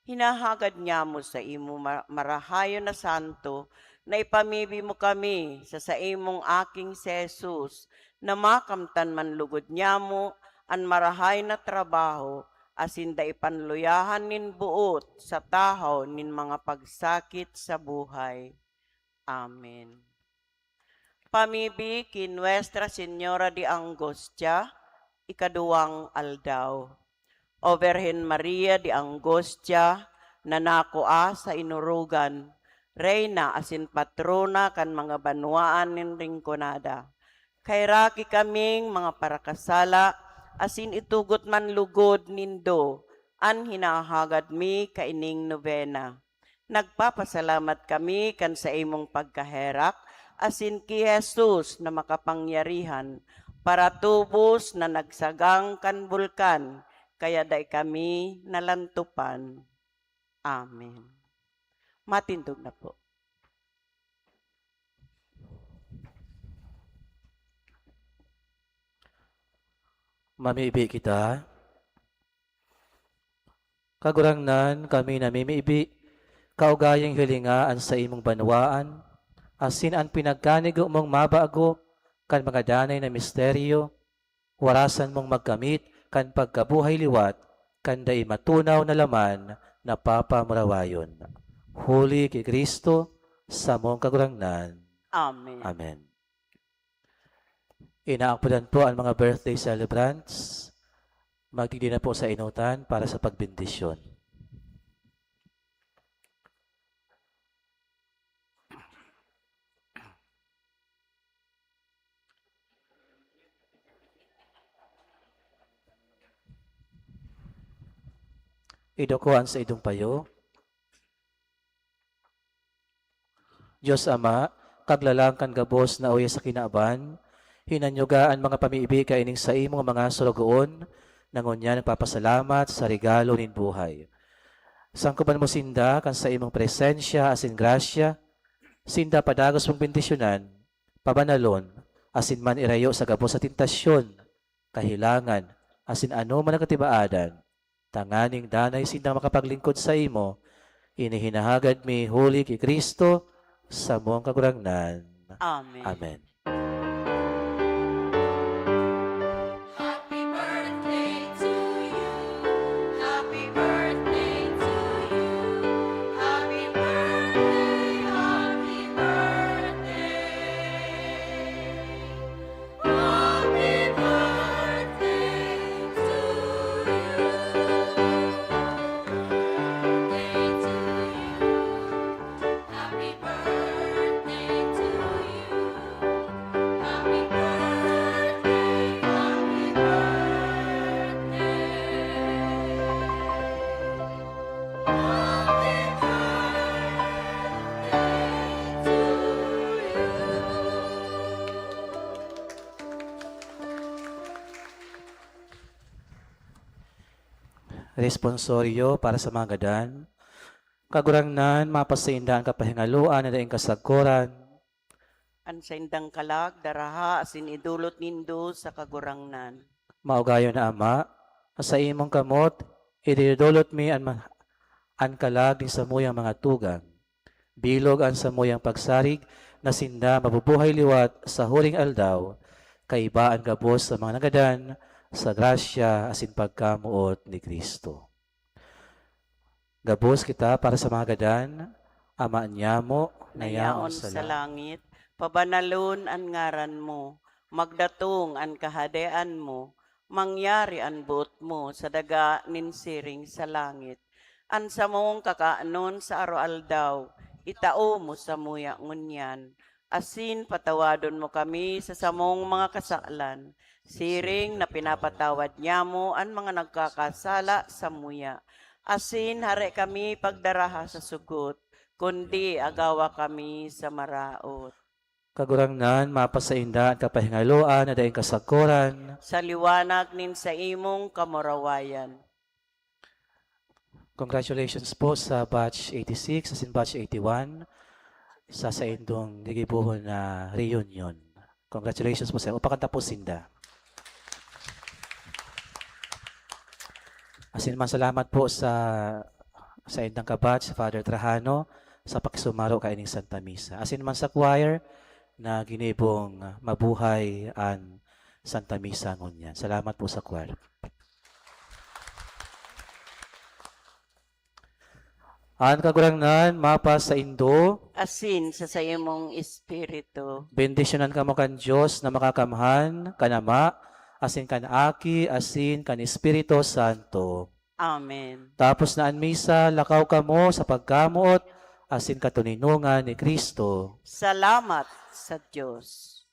Hinahagad nyamo sa imo ma-, marahayon na santo na ipamibi mo kami sa saimong Aking si Jesus, na makamtan man lugod nyamo an marahay na trabaho asin dai panluyahan nin boot sa tahaw nin mga pagsakit sa buhay. Amen. Pamibi ki Nuestra Señora de Angostia, ikaduwang aldaw. O Birhen Maria de Angostia, na nakua sa inurugan, Reyna asin Patrona kan mga banwaan nin Rinconada, kaheraki kaming mga parakasala, asin itugot man lugod nindo an hinahagad mi kaining nobena. Nagpapasalamat kami kan saimong pagkaherak asin ki Jesus na makapangyarihan, paratubos na nagsagang kan bulkan, kaya dai kami nalantopan. Amen. Matindog na po. Mamibi kita. Kagurangnan, kami namimibi, kaugayang hilinga an saimong banwaan, asin an pinagkanigo mong mabago kan mga danay na misteryo, warasan mong magkamit kan pagkabuhay liwat kan dai matunaw na laman na papamurawayon. Huli ki Cristo, samong Kagurangnan. Amen. Amen. Inaagpodan po an mga birthday celebrants. Magdigdi na po sa enotan para sa pagbendisyon. Iduko an saindong payo. Dios Ama, Kaglalang kan gabos na uya sa kinaban, hinanyuga an mga pamibi kaining saimong mga sorogoon, na ngunyan nagpapasalamat sa regalo nin buhay. Sangkoban mo sinda kan saimong presensya asin grasya, sinda padagos mong bendisyonan, pabanalon, asin man irayo sa gabos na tentasyon, kahelangan, asin anoman na katibaadan, tanganing danay sindang makapaglingkod saimo, ini hinahagad mi huli ki Cristo, samong Kagurangnan. Amen. Amen. Happy birthday to you. Happy birthday to you. Happy birthday, happy birthday. Happy birthday to you. Happy birthday to you. Happy birthday, happy birthday, happy birthday. Responsorio para sa mga gadan. Kagurangnan, mapasainda an kapahingaloan na daing kasagkoran. An saindang kalag, daraha asin idolot nindo sa Kagurangnan. Maugayon na Ama, sa imong kamot, idinodolot mi an ma-, an kalag nin samuyang mga tugang. Bilog an samuyang pagsarig na sinda mabubuhay liwat sa huring aldaw, kaiba an gabos sa mga nagadan sa grasya asin pagkamoot ni Cristo. Gabos kita para sa mga gadan, Ama nyamo na yaon sa langit, pabanalon an ngaran mo, magdatong an kahadean mo, mangyari an boot mo sa daga nin siring sa langit. An samong kakanon sa aroaldaw, itao mo samuya ngunyan. asin patawadon mo kami sa samong mga kasalan, siring na pinapatawad nyamo an mga nagkakasala samuya. Asin hare kami pagdaraha sa sugot, kundi agawa kami sa maraot. Kagurangnan, mapasainda an kapahingaloan na daing kasakoran. Sa liwanag nin saimong kamurawayan. Congratulations po sa batch eighty-six asin batch eighty-one sa saindong gigibohon na reunion. Congratulations po sa, upakanta po sinda. Asin man salamat po sa saindang kabatch, Father Trajano, sa pakisumaro kaining Santa Misa. Asin man sa choir na ginibong mabuhay an Santa Misa ngunyan. Salamat po sa choir. An Kagurangnan mapasaindo. Asin sa saimong espiritu. Bendisyonan kamo kan Dios na Makakamhan, kan Ama, asin kan Aki, asin kan Espiritu Santo. Amen. Tapos na an misa, lakaw kamo sa pagkamoot asin katoninongan ni Cristo. Salamat sa Dios.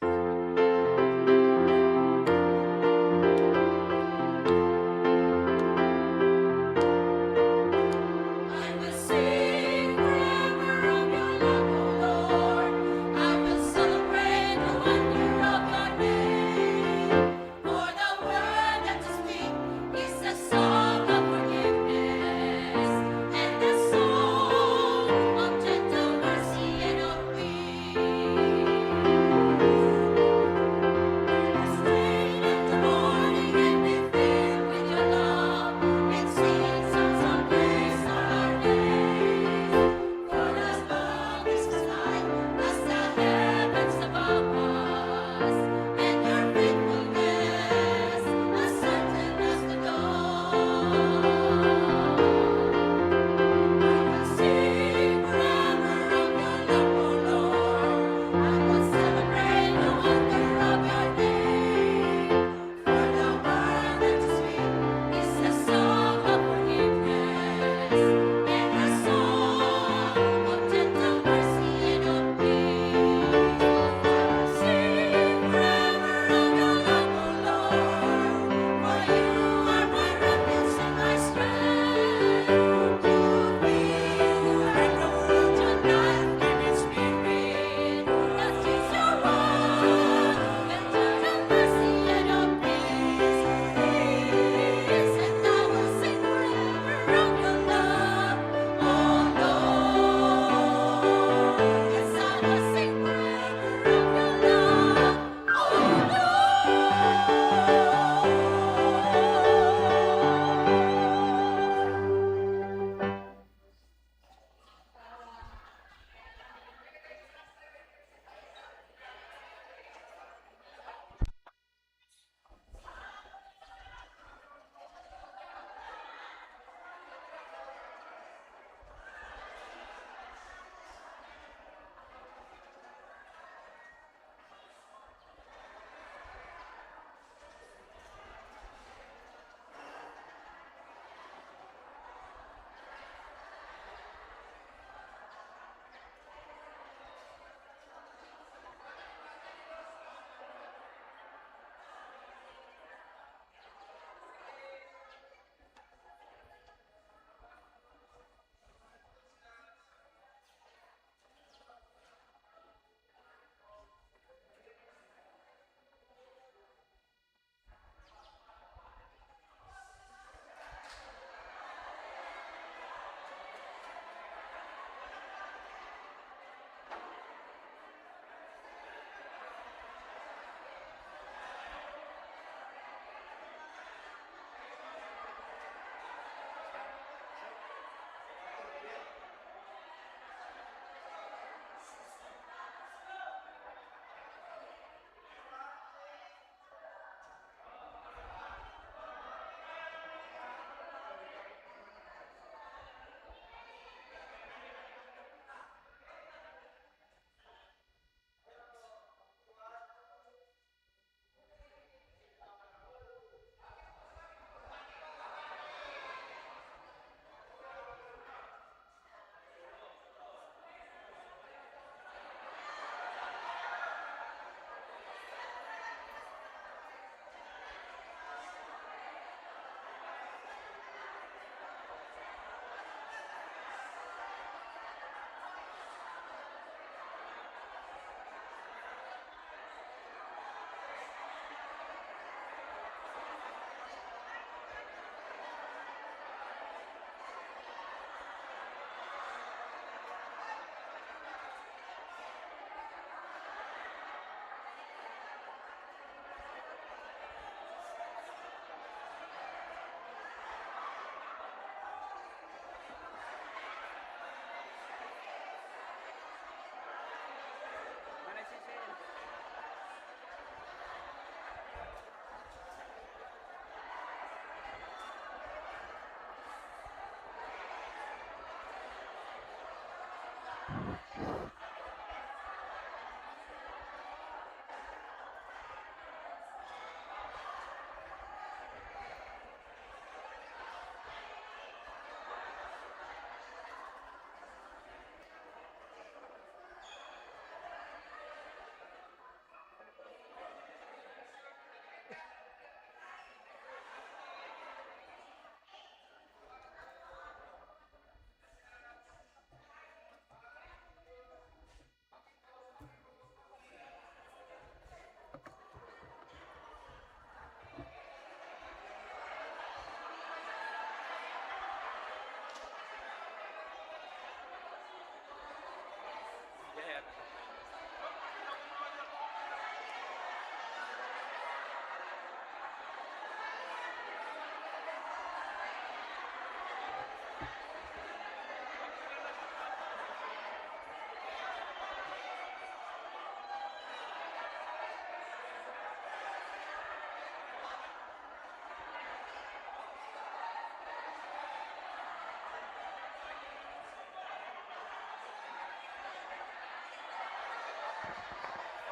I will sing forever of your love, O Lord. I will celebrate the wonder of your name. For the word that you speak is a song of forgiveness and a song of gentle mercy and of peace.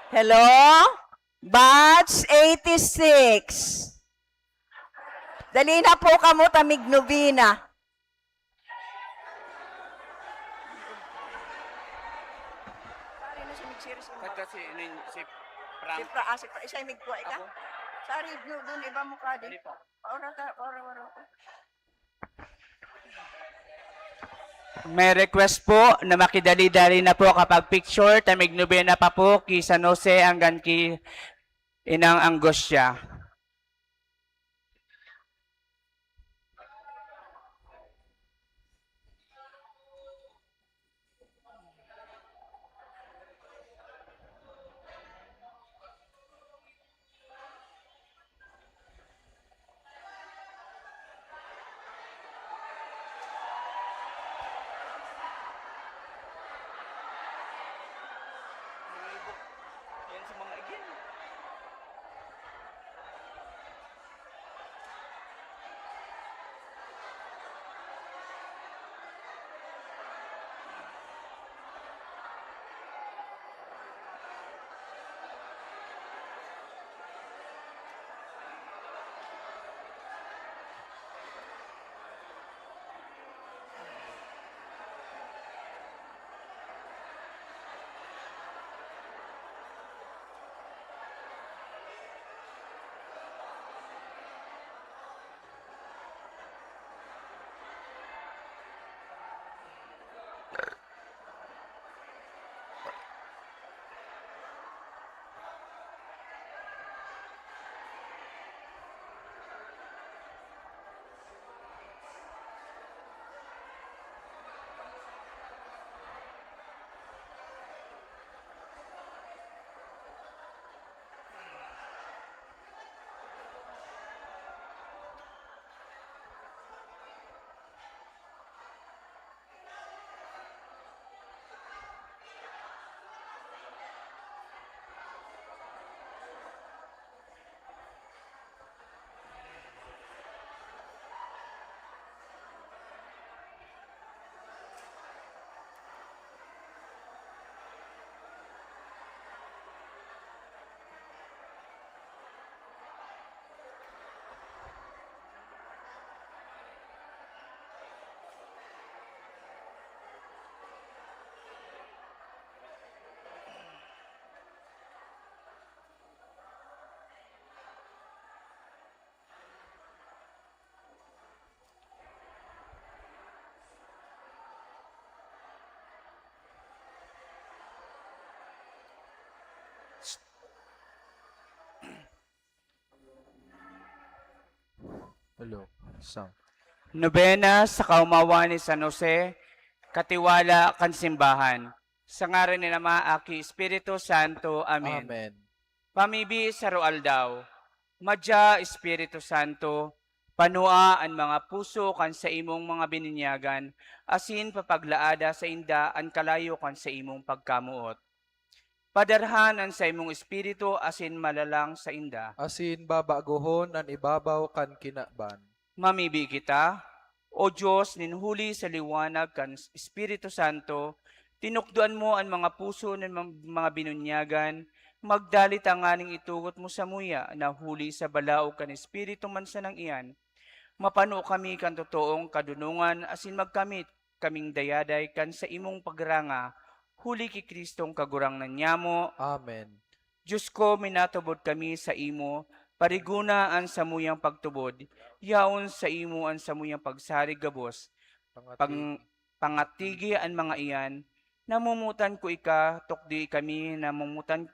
Hello? Batch eighty-six. Dali na po kamo, ta mig-nobena. Pare na si Migsiris, Pagka si, ano yun, si Frank. Si Fra-, ah, si Fra-, siya yung migkuha, ika? Ako? Sorry, do-, doon, iba mo ka din. Dali pa. Ora ka, ora, ora ka. May request po na makidali-dali na po kapag picture, ta mig-nobena pa po ki San Jose anggan ki Inang Angustia. Yan sa mga igin. Hello, sound. Nobena sa Kaomawan ni San Jose, katiwala kan simbahan. Sa ngaran ni Ama, Aki, Espiritu Santo. Amen. Amen. Pamibi saro aldaw. Madya, Espiritu Santo, panua an mga puso kan saimong mga binunyagan, asin papaglaada sainda an kalayo kan saimong pagkamoot. Padarhan an saimong Espiritu asin malalang sainda. Asin babagohon an ibabaw kan kinaban. Mamibi kita, O Dios, nin huli sa liwanag kan Espiritu Santo, tinukdoan mo an mga puso nin mam-, mga binunyagan, magdali tanganing itugot mo samuya na huli sa balaog kan Espiritu man sanang iyan, mapano kami kan totoong kadonongan asin magkamit kaming dayaday kan saimong pagranga, huli ki Cristong Kagurangnan nyamo. Amen. Dios ko, minatubod kami saimo, parigona an samuyang pagtubod, yaon saimo an samuyang pagsarig gabos. Pang-, pangatigi an mga iyan. Namomotan ko ika, tukdoi kami, namomotan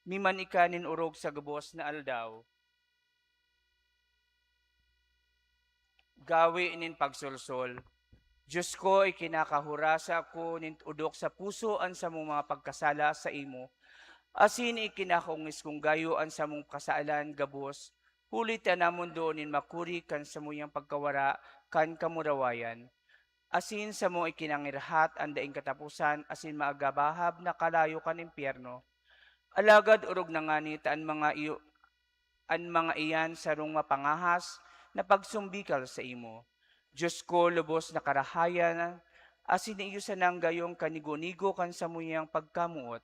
mi man ika nin orog sa gabos na aldaw. Gawe nin pagsolsol. Dios ko, ikinakahurasa ko nin odok sa puso an samong mga pagkasala saimo, asin ikinakaongis kong gayo an samong kasalan gabos, huli ta namondo nin makuri kan samuyang pagkawara kan kamurawayan. Asin samo ikinangirhat an daing kataposan asin maagabahab na kalayo kan impyerno. Alagad orog na ngani ta an mga iyo, an mga iyan sarong mapangahas na pagsumbikal saimo. Dios ko, lubos na karahayan, asin iyo sanang gayong kanigo-nigo kan samuyang pagkamoot.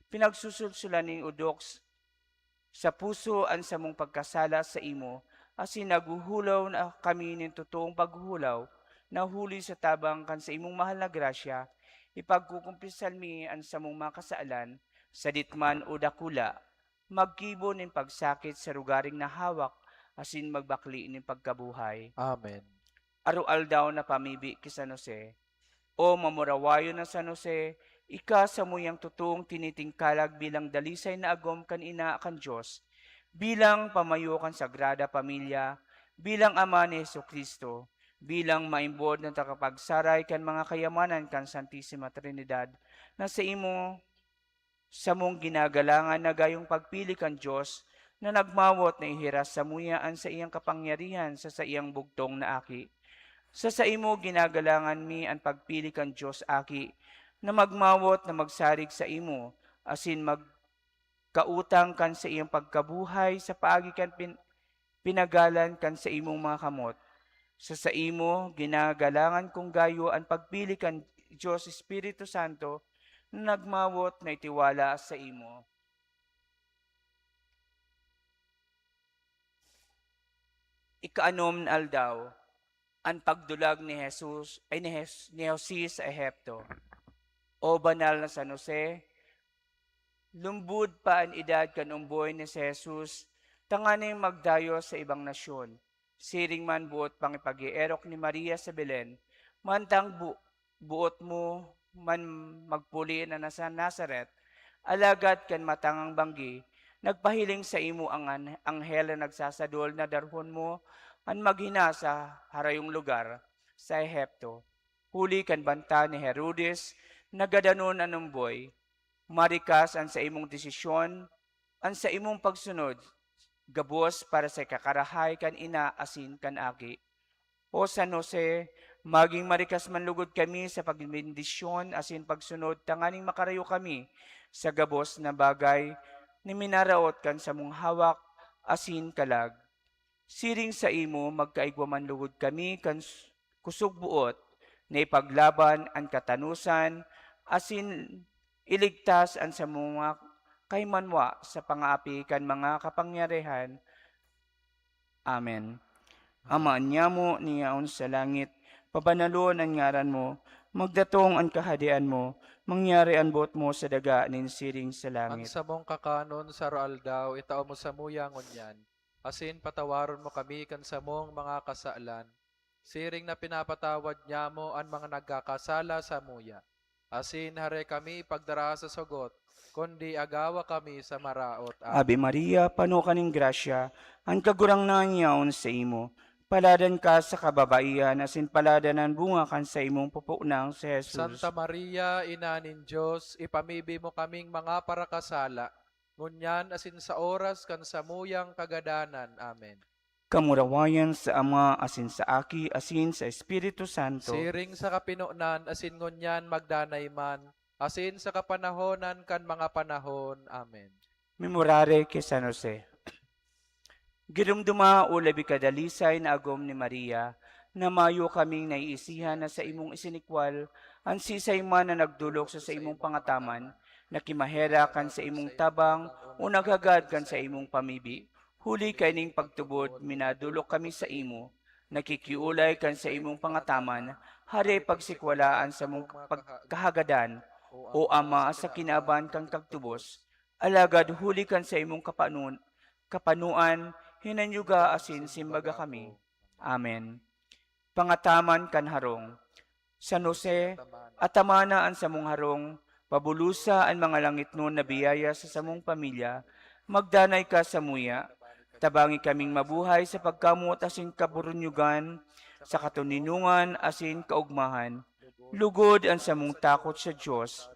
pinagsusulsulan nin odok s-, sa puso an samong pagkasala saimo, asin naghuhulaw na kami nin totoong paghuhulaw, na huli sa tabang kan saimong mahal na grasya, ipagkukumpisal mi an samong mga kasalan, sadit man o dakula, maggibo nin pagsakit sa lugaring nahawak, asin magbakle nin pagkabuhay. Amen. Aroaldaw na pamibi ki San Jose. O mamurawayon na San Jose, ika samuyang totoong tinitingkalag bilang dalisay na agom kan Ina kan Dios, bilang pamayo kan Sagrada Pamilya, bilang ama ni Jesu-Cristo, bilang maimbod na tagapagsaray kan mga kayamanan kan Santisima Trinidad, na saimo samong ginagalangan na gayong pagpili kan Dios na nagmawot na ihiras samuya an saiyang kapangyarihan sa saiyang bugtong na Aki. Sa saimo ginagalangan mi an pagpili kan Dios Aki na magmawot na magsarig saimo asin magkautang kan saiyang pagkabuhay sa paagi kan pin-, pinagalan kan saimong mga kamot. Sa saimo, ginagalangan kong gayo an pagpili kan Dios Espiritu Santo na nagmawot na itiwala saimo. Ikaanom na aldaw, an pagdulag ni Jesus, ay ni Jes-, ni Jose sa Ehipto. O banal na San Jose, lumbod pa an edad kan omboy na si Jesus tanganing magdayo sa ibang nasyon. Siring man boot pang ipag-eerok ni Maria sa Belen, mantang bu-, boot mo man magpuli na nasa Nazaret, alagad kan matangang banggi, nagpahiling saimo an an-, anghel na nagsasadol na darhon mo an maghina sa harayong lugar, sa Ehipto. Huli kan banta ni Herodes, nagadanon an omboy. Marikas an saimong desisyon, an saimong pagsunod, gabos para sa ikakarahay kan ina asin kan aki. O San Jose, maging marikas man lugod kami sa pagbendisyon asin pagsunod tanganing makarayo kami sa gabos na bagay na minaraot kan samong hawak asin kalag. Siring saimo, magkaigwa man lugod kami kan s-, kusog boot na ipaglaban an katanosan asin iligtas an samong mga kahimanwa sa pangaapi kan mga kapangyarihan. Amen. Ama nyamo na yaon sa langit, pabanalon an ngaran mo, magdatong an kahadean mo, mangyari an boot mo sa daga nin siring sa An langit. samong kakanon sa aroaldaw, itao mo samuya ngunyan, asin patawaron mo kami kan samong mga kasalan, siring na pinapatawad nyamo an mga nagkakasala samuya. Asin hare kami pagdara sa sugot, kundi agawa kami sa maraot. Amen. Ave Maria, pano ka nin grasya, an Kagurangnan yaon saimo. Paladan ka sa kababaihan, asin paladan an bunga kan saimong pupuknang si Jesus. Santa Maria, Ina nin Dios, ipamibi mo kaming mga parakasala, ngunyan asin sa oras kan samuyang kagadanan. Amen. Kamurawayan sa Ama, asin sa Aki, asin sa Espiritu Santo. Siring sa kapinonan, asin ngunyan magdanay man, asin sa kapanahonan kan mga panahon. Amen. Memorare ki San Jose. Giromdoma, o labi kadalisay na agom ni Maria, na mayo kaming naiisihan na saimong isinikwal an siisay man na nagdolok sa saimong pangataman, na kimaherak kan saimong tabang o naghagad kan saimong pamibi. Huli kaining pagtubod, minadolok kami saimo, nakikiolay kan saimong pangataman, hare pagsikwala an samong pagkahagadan, o Ama, sa kinaban kan kagtubos, alagad huli kan saimong kapanon-, kapanoan, hinanyuga asin simbaga kami. Amen. Pangataman kan harong. San Jose, atamana an samong harong, pabulosa an mga langitnon na biyaya sa samong pamilya, magdanay ka samuya, tabangi kaming mabuhay sa pagkamot asin kaburunyogan, sa katoninongan asin kaogmahan, lugod an samong takot sa Dios,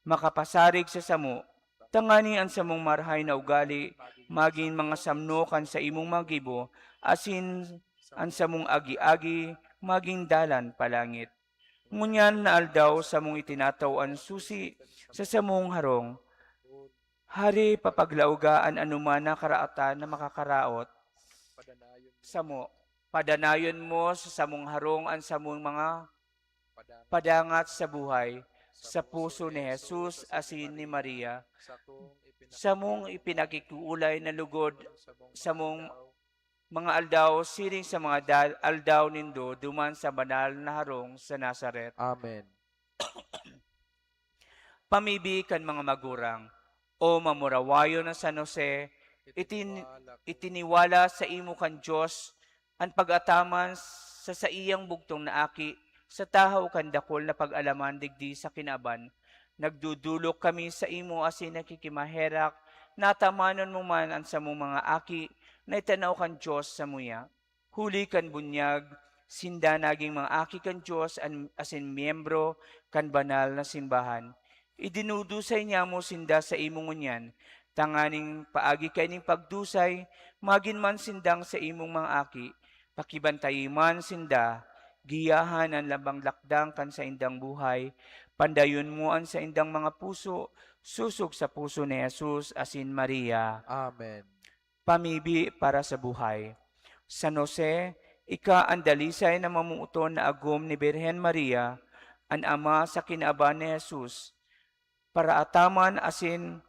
makapasarig sa samo, tangani an samong marahay na ugali magin mga samno kan saimong mga gibo, asin an samong agi-agi magin dalan palangit. Ngunyan na aldaw samong itinataw an susi sa samong harong. Hare, papaglaoga an anoman na karaatan na makakaraot samo. Padanayon mo sa samong harong an samong mga padangat sa buhay, sa puso ni Jesus asin ni Maria, samong ipinagkikiulay na lugod samong mga aldaw siring sa mga dal-, aldaw nindo duman sa banal na harong sa Nazaret. Amen. Pamibi kan mga magurang, o mamurawayon na San Jose, itin-, itiniwala sa imo kan Dios an pag-ataman sa saiyang bugtong na aki sa tahaw kan dakul na pag-alaman digdi sa kinaban. Nagdudulok kami sa imo asin nakikimaherak na atamanon mo man an samong mga aki na itanaw kan Dios samuya. Huli kan bunyag, sinda nagin mga aki kan Dios an, asin miyembro kan banal na simbahan. Idinudusay niamo sinda sa imo ngunyan, tanganing paagi kaining pagdusay, magin man sindang sa imong mga aki. Pakibantayi man sinda, giyahan an lambang lakdang kan saindang buhay, pandayon mo an saindang mga puso, sosog sa puso ni Jesus asin Maria. Amen. Pamibi para sa buhay. San Jose, ika an dalisay na mamoton na agom ni Birhen Maria, an ama sa kinaban ni Jesus, paraataman asin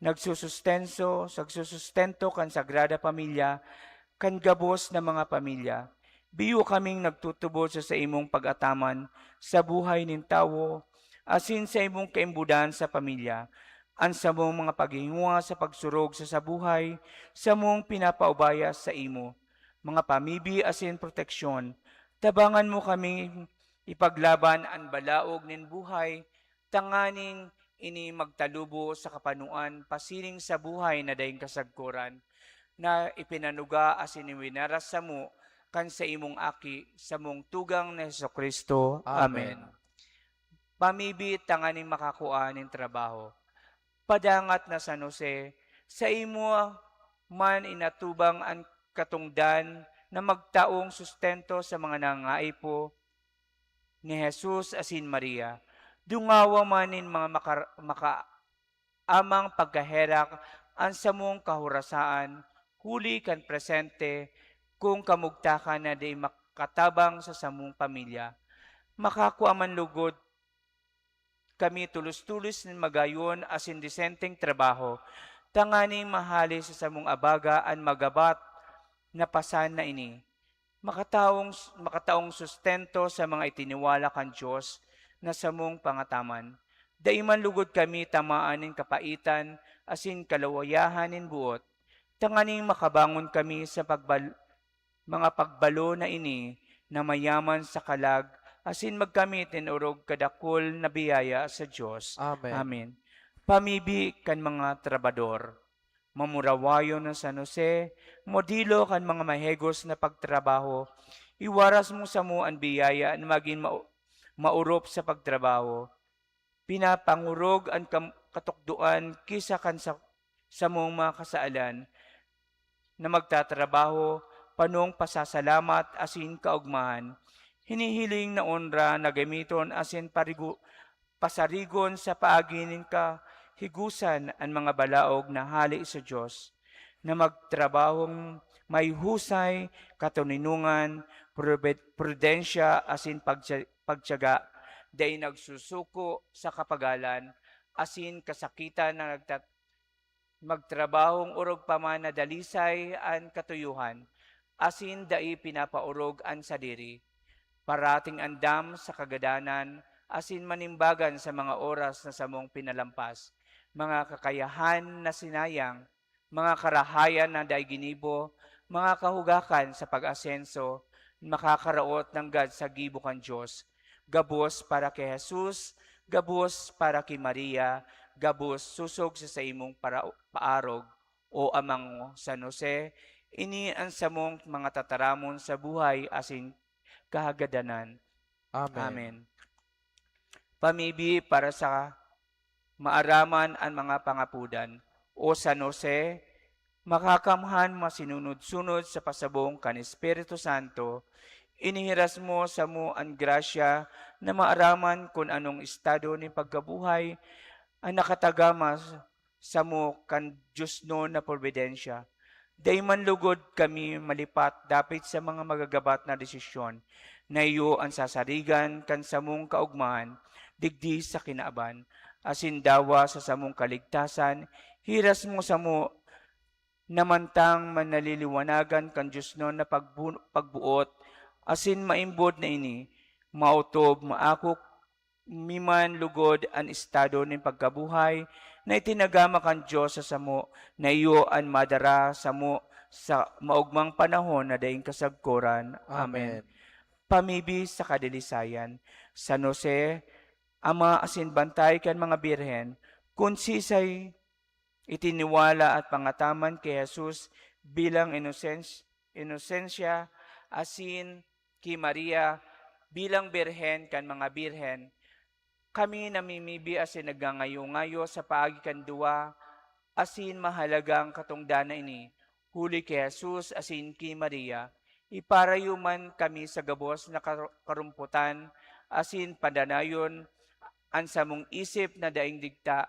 nagsusustenso, nagsusustento kan Sagrada Pamilya, kan gabos na mga pamilya. Biyo kaming nagtutubod sa saimong pag-ataman sa buhay nin tawo asin saimong kaimbodan sa pamilya. An samong mga paghihingowa sa pagsurog sa, sa buhay, samong pinapaubaya sa imo. Mga pamibi asin proteksyon, tabangan mo kami ipaglaban an balaog nin buhay, tanganing ini magtalubo sa kapanoan pasiring sa buhay na daing kasagkoran, na ipinanuga asin iwinaras samo kan saimong Aki, samong tugang na Jesu-Cristo. Amen. Amen. Pamibi tanganing makakua nin trabaho. Padangat na San Jose, saimo man inatubang an katongdan na magtaong sustento sa mga nangangaipo ni Jesus asin Maria. Dungawa man nin mga makar-, makaamang pagkaherak an samong kahorasaan, huli kan presente, kung kamugtakan na dai makatabang sa samong pamilya. Makakua man lugod kami tolos-tolos nin magayon asin desenteng trabaho, tanganing mahale sa samong abaga an magabat na pasan na ini. Makataong, makataong sustento sa mga itiniwala kan Dios na samong pangataman. Dai man lugod kami tamaan nin kapaitan asin kaluwayahan nin boot, tanganing makabangon kami sa pagbal-, mga pagbalo na ini na mayaman sa kalag asin magkamit nin orog kadakul na biyaya sa Dios. Amen. Amen. Pamibi kan mga trabador. Mamurawayon na San Jose, modelo kan mga mahegos na pagtrabaho. Iwaras mo samo an biyaya na magin mau-, maorop sa pagtrabaho. Pinapangorog an kam-, katukdoan ki sa kan sa, samong mga kasalan na magtatrabaho, panong pasasalamat asin kaogmahan. Hinihiling na onra na gamiton asin parigo-, pasarigon sa paagi nin kahigosan an mga balaog na hale sa Dios, na magtrabahong may husay, katoninongan, prube-, prudensya, asin pagtya-, pagtiyaga, dai nagsusuko sa kapagalan, asin kasakitan na nagtat-, magtrabahong orog pa man na dalisay an katuyohan, asin dai pinapaorog an sadiri. Parating andam sa kagadanan, asin manimbagan sa mga oras na samong pinalampas, mga kakayahan na sinayang, mga karahayan na dai ginibo, mga kahugakan sa pag-asenso, makakaraot nanggad sa gibo kan Dios. Gabos para ki Jesus, gabos para ki Maria, gabos sosog sa saimong para-, paarog, o Amang San Jose, ini an samong mga tataramon sa buhay asin kahagadanan. Amen. Amen. Pamibi para sa maaraman an mga pangapodan. O San Jose, makakamhan masinunod-sunod sa pasabong kan Espiritu Santo, inihiras mo samo an grasya na maaraman kun anong estado nin pagkabuhay an nakatagama samo kan diosnon na probidensya. Dai man lugod kami malipat dapit sa mga magagabat na desisyon na iyo an sasarigan kan samong kaogmahan, digdi sa kinaban, asin dawa sa samong kaligtasan, hiras mo samo na mantang manaliliwanagan kan diosnon na pagbu-, pagbuot, asin maimbod na ini, maotob, maakok mi man lugod an estado nin pagkabuhay na itinagama kan Dios sa samo, na iyo an madara samo sa maogmang panahon na daing kasagkoran. Amen. Amen. Pamibi sa kadalisayan. San Jose, ama asin bantay kan mga birhen, kun sisay itiniwala at pangataman ki Jesus bilang inosens-, inosensya asin ki Maria bilang birhen kan mga birhen, kami namimibi asin nagngangayo-ngayo sa paagi kan duwa asin mahalagang katongdan na ini, huli ki Jesus asin ki Maria, iparayo man kami sa gabos na kar-, karompotan asin padanayon an samong isip na daing digta,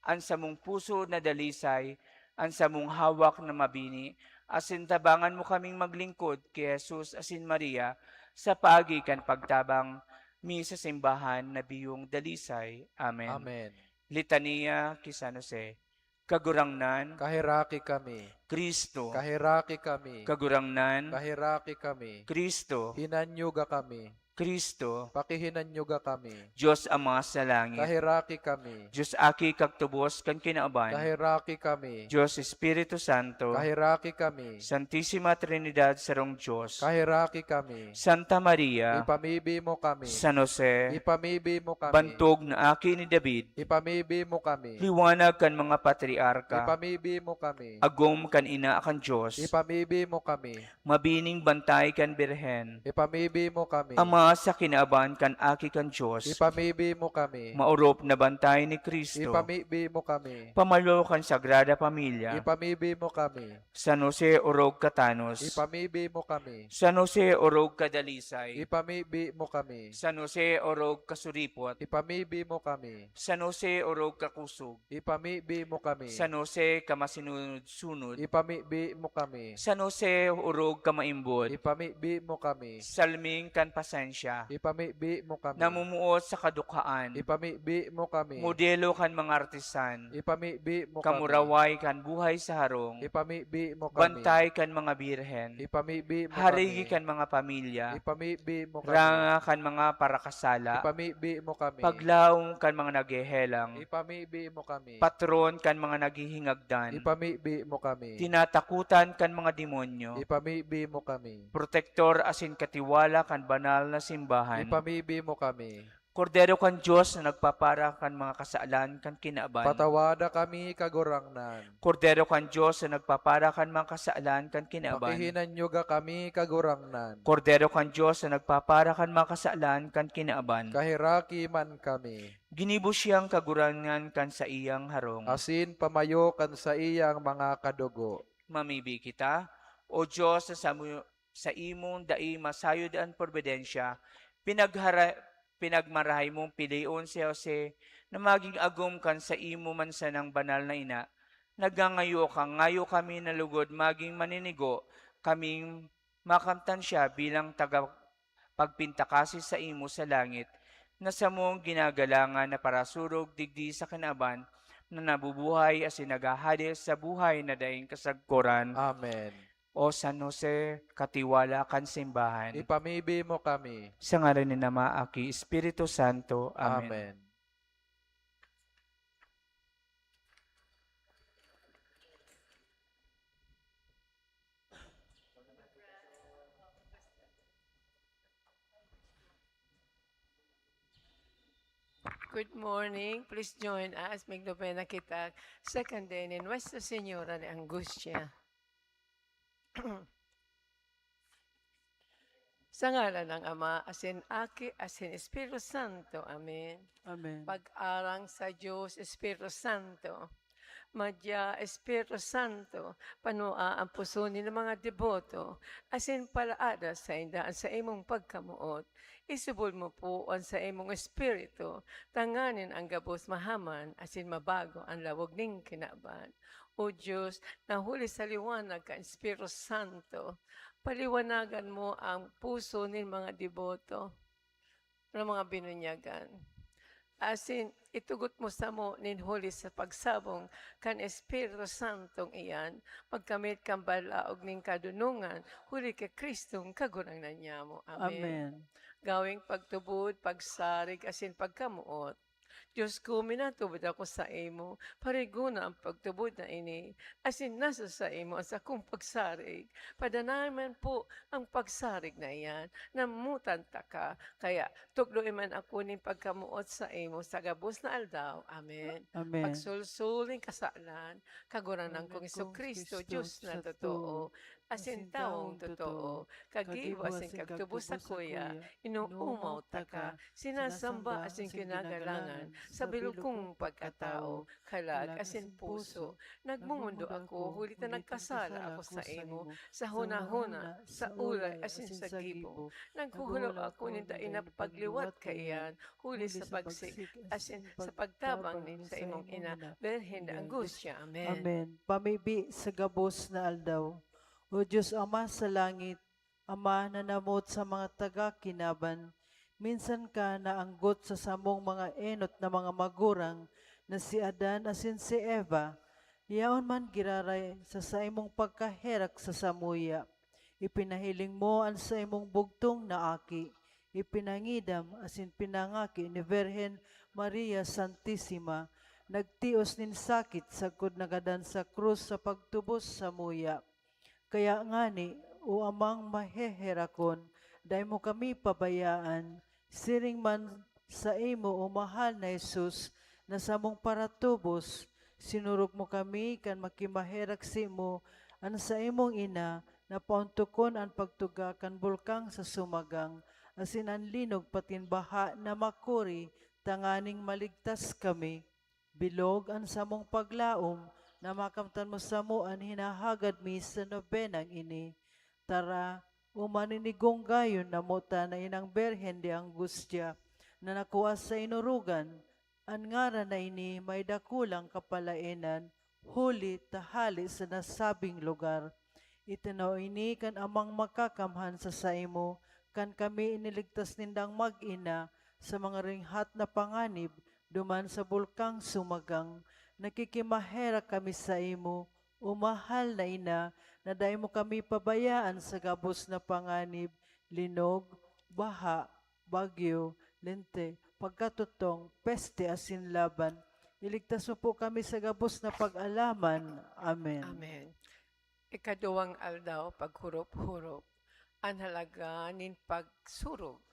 an samong puso na dalisay, an samong hawak na mabini, asin tabangan mo kaming maglingkod ki Jesus asin Maria sa paagi kan pagtabang mi sa simbahan na biyong dalisay. Amen. Amen. Litania ki San Jose. Kagurangnan, Kaheraki kami. Cristo, Kaheraki kami. Kagurangnan, Kaheraki kami. Cristo, Hinanyuga kami. Cristo, Pakihinanyuga kami. Dios Ama sa langit, Kaheraki kami. Dios Aki kagtubos kan kinaban, Kaheraki kami. Dios Espiritu Santo, Kaheraki kami. Santisima Trinidad, sarong Dios, Kaheraki kami. Santa Maria, Ipamibi mo kami. San Jose, Ipamibi mo kami. Bantog na Aki ni David, Ipamibi mo kami. Liwanag kan mga patriarka, Ipamibi mo kami. Agom kan Ina kan Dios, Ipamibi mo kami. Mabining bantay kan Birhen, Ipamibi mo kami. Ama sa kinaban kan Aki kan Dios, Ipamibi mo kami. Maorop na bantay ni Cristo, Ipamibi mo kami. Pamalo kan Sagrada Pamilya, Ipamibi mo kami. San Jose orog ka tanos, Ipamibi mo kami. San Jose orog ka dalisay, Ipamibi mo kami. San Jose orog ka suripot, Ipamibi mo kami. San Jose orog ka kusog, Ipamibi mo kami. San Jose ka masinunod-sunod, Ipamibi mo kami. San Jose orog ka maimbod, Ipamibi mo kami. Salming kan pasensya, Ipamibi mo kami. Namumuot sa kadukhaan, Ipamibi mo kami. Modelo kan mga artisan, Ipamibi mo kami. Kamuraway kan buhay sa harong, Ipamibi mo kami. Bantay kan mga birhen, Ipamibi mo Harigi kami. Kan mga pamilya, Ipamibi mo kami. Ranga kan mga parakasala, Ipamibi mo kami. Paglaom kan mga naghehelang, Ipamibi mo kami. Patron kan mga naghihingagdan, Ipamibi mo kami. Tinatakutan kan mga demonyo, Ipamibi mo kami. Protektor asin katiwala kan banal na simbahan, Ipamibi mo kami. Kordero kan Dios na nagpapara kan mga kasalan kan kinaban, Patawada kami, Kagurangnan. Kordero kan Dios na nagpapara kan mga kasalan kan kinaban, Pakihinanyuga kami, Kagurangnan. Kordero kan Dios na nagpapara kan mga kasalan kan kinaban, Kaheraki man kami. Ginibo siyang Kagurangnan kan saiyang harong, Asin pamayo kan saiyang mga kadugo. Mamibi kita, O Dios, sa samo-, sa imong dai masayod an probidensya, pinaghara-, pinagmarahay mong pilion si Jose na magin agom kan saimo man sanang banal na ina. Nagngangayo ka, ngayo kami na lugod magin maninigo kaming makamtan siya bilang tagapagpintakasi saimo sa langit, na samong ginagalangan na parasurog digdi sa kinaban na nabubuhay asin naghahade sa buhay na daing kasagkoran. Amen. O San Jose, katiwala kan simbahan, Ipamibi mo kami. Sa ngaran nin Ama, Aki, Espiritu Santo. Amen. Amen. Good morning. Please join us. Magnobena kita. Second day ni Nuestra Señora de Angustia. Sa ngalan ng Ama, asin Aki, asin Espiritu Santo. Amen. Amen. Pag-arang sa Diyos, Espiritu Santo. Madya, Espiritu Santo, panua ang puso nin mga deboto, asin palaada sainda an saimong pagkamoot. Isubol mo po an saimong espiritu, tanganing ang gabos mahaman, asin mabago an lawog nin kinaban. O Diyos, na huli sa liwanag kan Espiritu Santo, paliwanagan mo ang puso nin mga deboto, ng mga binunyagan. asin itugot mo samo nin huli sa pagsabong kan Espiritu Santong iyan, magkamit kan balaog nin kadonongan, huli ki Cristong Kagurangnan nyamo. Amen. Amen. Gawing pagtubod, pagsarig, asin pagkamoot. Dios ko, minatubod ako saimo, parigona an pagtubod na ini, asin nasa saimo an sakong pagsarig. Padanayan man po an pagsarig na iyan, namotan taka. Kaya, tukdoe man ako nin pagkamoot saimo sa gabos na aldaw. Amen. Amen. Pagsulsol nin kasalan, Kagurangnan kong Jesu-Cristo, Dios na totoo, asin tawong totoo, kagibo asin kagtubos sakuya, inoomaw taka, sinasamba asin kinagalangan sa bilog kong pagkatao, kalag asin puso. Nagmomondo ako, huli ta nagkasala ako saimo, sa hunahuna, sa olay asin sa gibo. Naghuhulo ako nin dai na pagliwat kaiyan, huli sa pagsik asin sa pagtabang nin saimong ina, Birhen de Angustia. Amen. Amen. Pamibi sa gabos na aldaw. O Dios Ama sa langit, Ama na namot sa mga taga kinaban, minsan ka naanggot sa samong mga enot na mga magurang na si Adan asin si Eva. Yaon man giraray sa saimong pagkaherak sa samuya, ipinahiling mo an saimong bugtong na Aki, ipinangidam asin pinangaki ni Virgen Maria Santisima, nagtios nin sakit sagkod nagadan sa krus sa pagtubos samuya. Kaya ngani, o Amang maheherakon, dai mo kami pabayaan, siring man saimo, o mahal na Jesus, na samong paratubos, sinurog mo kami kan makimaherak saimo, an saimong ina, na paontokon an pagtuga kan bulkang sa sumagang, asin an linog patin baha na makuri, tanganing maligtas kami. Bilog an samong paglaom na makamtan mo samo an hinahagad mi sa nobenang ini. Tara, o maninigon gayon na mo ta na inang Birhen de Angustia na nakua sa inurugan, an ngaran na ini may dakulang kapalaenan, huli ta hale sa nasabing lugar. Itinaw ini kan Amang Makakamhan sa saimo, kan kami iniligtas nindang mag-ina sa mga ringhat na panganib duman sa bulkang sumagang. Nakikimaherak kami saimo, o mahal na ina, na dai mo kami pabayaan sa gabos na panganib, linog, baha, bagyo, lente, pagkatutong, peste asin laban. Iligtas mo po kami sa gabos na pag-alaman. Amen. Amen. Ikaduwang aldaw, paghurop-hurop. An halaga nin pagsurog,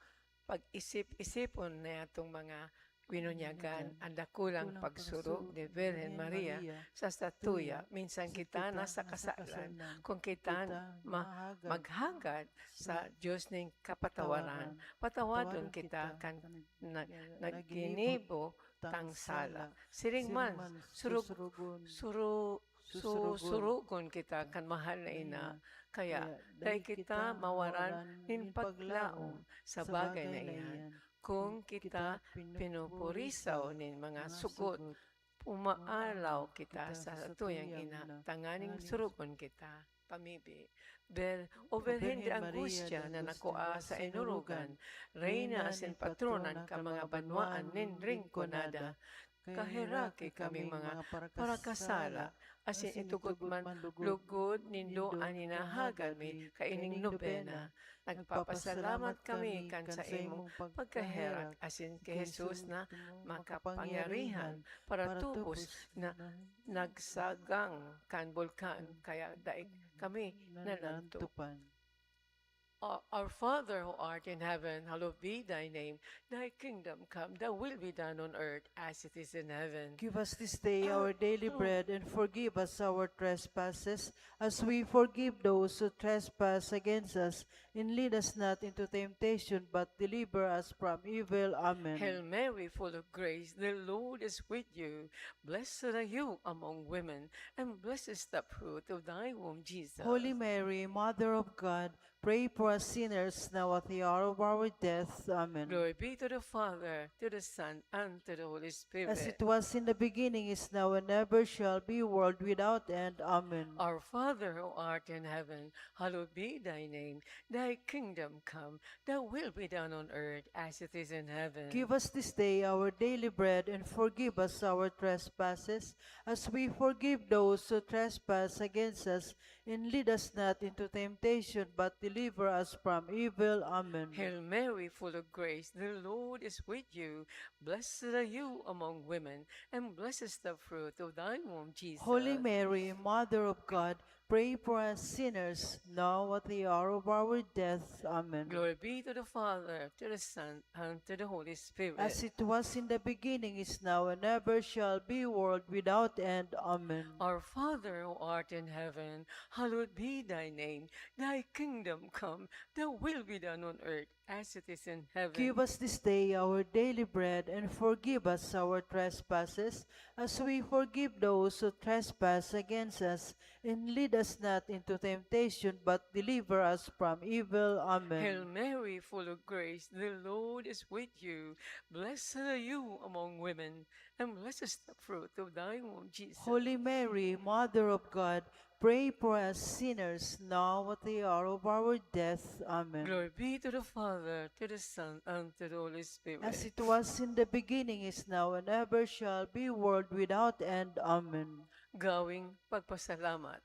pag-isip-isipon na atong mga binunyagan, an dakulang pagsurog ni Virgen Maria sa satuya. Minsan kita nasa kasalan, kung kita ma-, maghagad sa Dios nin kapatawaran, patawadon kita kan na-, nagginibo tang sala. Siring man, surug-, suru-, susurugon kita kan mahal na ina. Kaya, dai kita mawaran nin paglaom sa bagay na iyan. Kung kita pinupurisaw nin mga sugot, pumaalaw kita sa satuyang ina, tanganing surugon kita. Pamibi. Ber-, O Birhen de Angustia na nakua sa inurugan, Reyna asin patronan kan mga banwaan nin Rinconada, kaheraki kaming mga parakasala, asin itugot man lugod nindo an hinahagad mi kaining nobena. Nagpapasalamat kami kan saimong pagkaherak asin ki Jesus na makapangyarihan, paratubos na nagsagang kan bulkan, kaya dai kami nalantopan. Our, our Father who art in heaven, hallowed be thy name. Thy kingdom come, thy will be done on earth as it is in heaven. Give us this day our daily bread, and forgive us our trespasses, as we forgive those who trespass against us. And lead us not into temptation, but deliver us from evil. Amen. Hail Mary, full of grace, the Lord is with you. Blessed are you among women, and blessed is the fruit of thy womb, Jesus. Holy Mary, Mother of God, pray for us sinners, now at the hour of our death. Amen. Glory be to the Father, to the Son, and to the Holy Spirit. As it was in the beginning, is now, and ever shall be, world without end. Amen. Our Father who art in heaven, hallowed be thy name. Thy kingdom come, thy will be done on earth as it is in heaven. Give us this day our daily bread, and forgive us our trespasses, as we forgive those who trespass against us, and lead us not into temptation, but deliver us from evil. Amen. Hail Mary, full of grace, the Lord is with you. Blessed are you among women, and blessed is the fruit of thy womb, Jesus. Holy Mary, Mother of God, pray for us sinners, now at the hour of our death. Amen. Glory be to the Father, to the Son, and to the Holy Spirit. As it was in the beginning, is now, and ever shall be, world without end. Amen. Our Father who art in heaven, hallowed be thy name. Thy kingdom come, thy will be done on earth as it is in heaven. Give us this day our daily bread, and forgive us our trespasses, as we forgive those who trespass against us, and lead us not into temptation, but deliver us from evil. Amen. Hail Mary, full of grace, the Lord is with you. Blessed are you among women, and blessed is the fruit of thy womb, Jesus. Holy Mary, Mother of God, pray for us sinners, now at the hour of our death. Amen. Glory be to the Father, to the Son, and to the Holy Spirit. As it was in the beginning, is now, and ever shall be, world without end. Amen. Gawing pagpasalamat.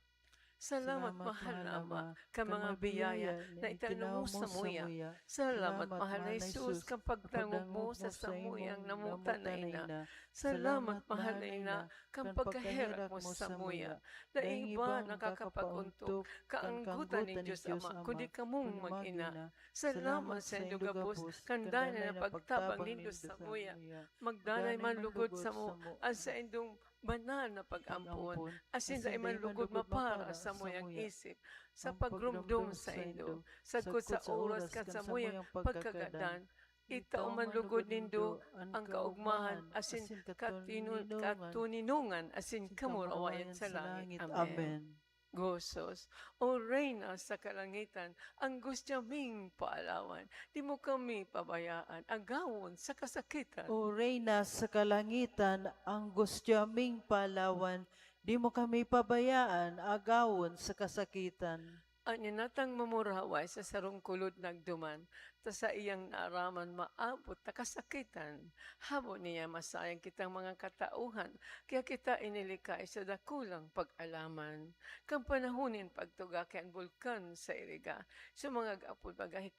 Salamat, mahal na Ama, kan mga biyaya na itinao mo samuya. Salamat, mahal na Jesus, kan pagdangog mo sa samuyang namutan na ina. Salamat, mahal na ina, kan pagkaherak mo samuya. Dai iba nakakapag-ontok, kaanggotan nin Dios Ama, kundi kamong mag-ina. Salamat sa indong gabos, kan danay na pagtabang nindo samuya. Magdanay man lugod samo an saindong banal na pag-ampon, asin dai man lugod mapara samuyang isip sa pagromdom saindo, sagkod sa oras kan samuyang pagkagadan. Itao man lugod nindo an kaogmahan asin katinu-, katuninongan asin kamurawayan sa langit. Amen. Gozos, O Reyna sa kalangitan, anggustya ming paalawan, di mo kami pabayaan, agawon sa kasakitan. O Reyna sa kalangitan, anggustya ming paalawan, di mo kami pabayaan, agawon sa kasakitan. An ina tang mamuraway sa sarong kulod nagduman, ta saiyang naaraman maabot ta kasakitan. Habo niya masayang kitang mga katauhan, kaya kita inilikay sa dakulang pag-alaman. Kan panahon nin pagtuga ki an bulkan sa Iriga, sumangag apod magahik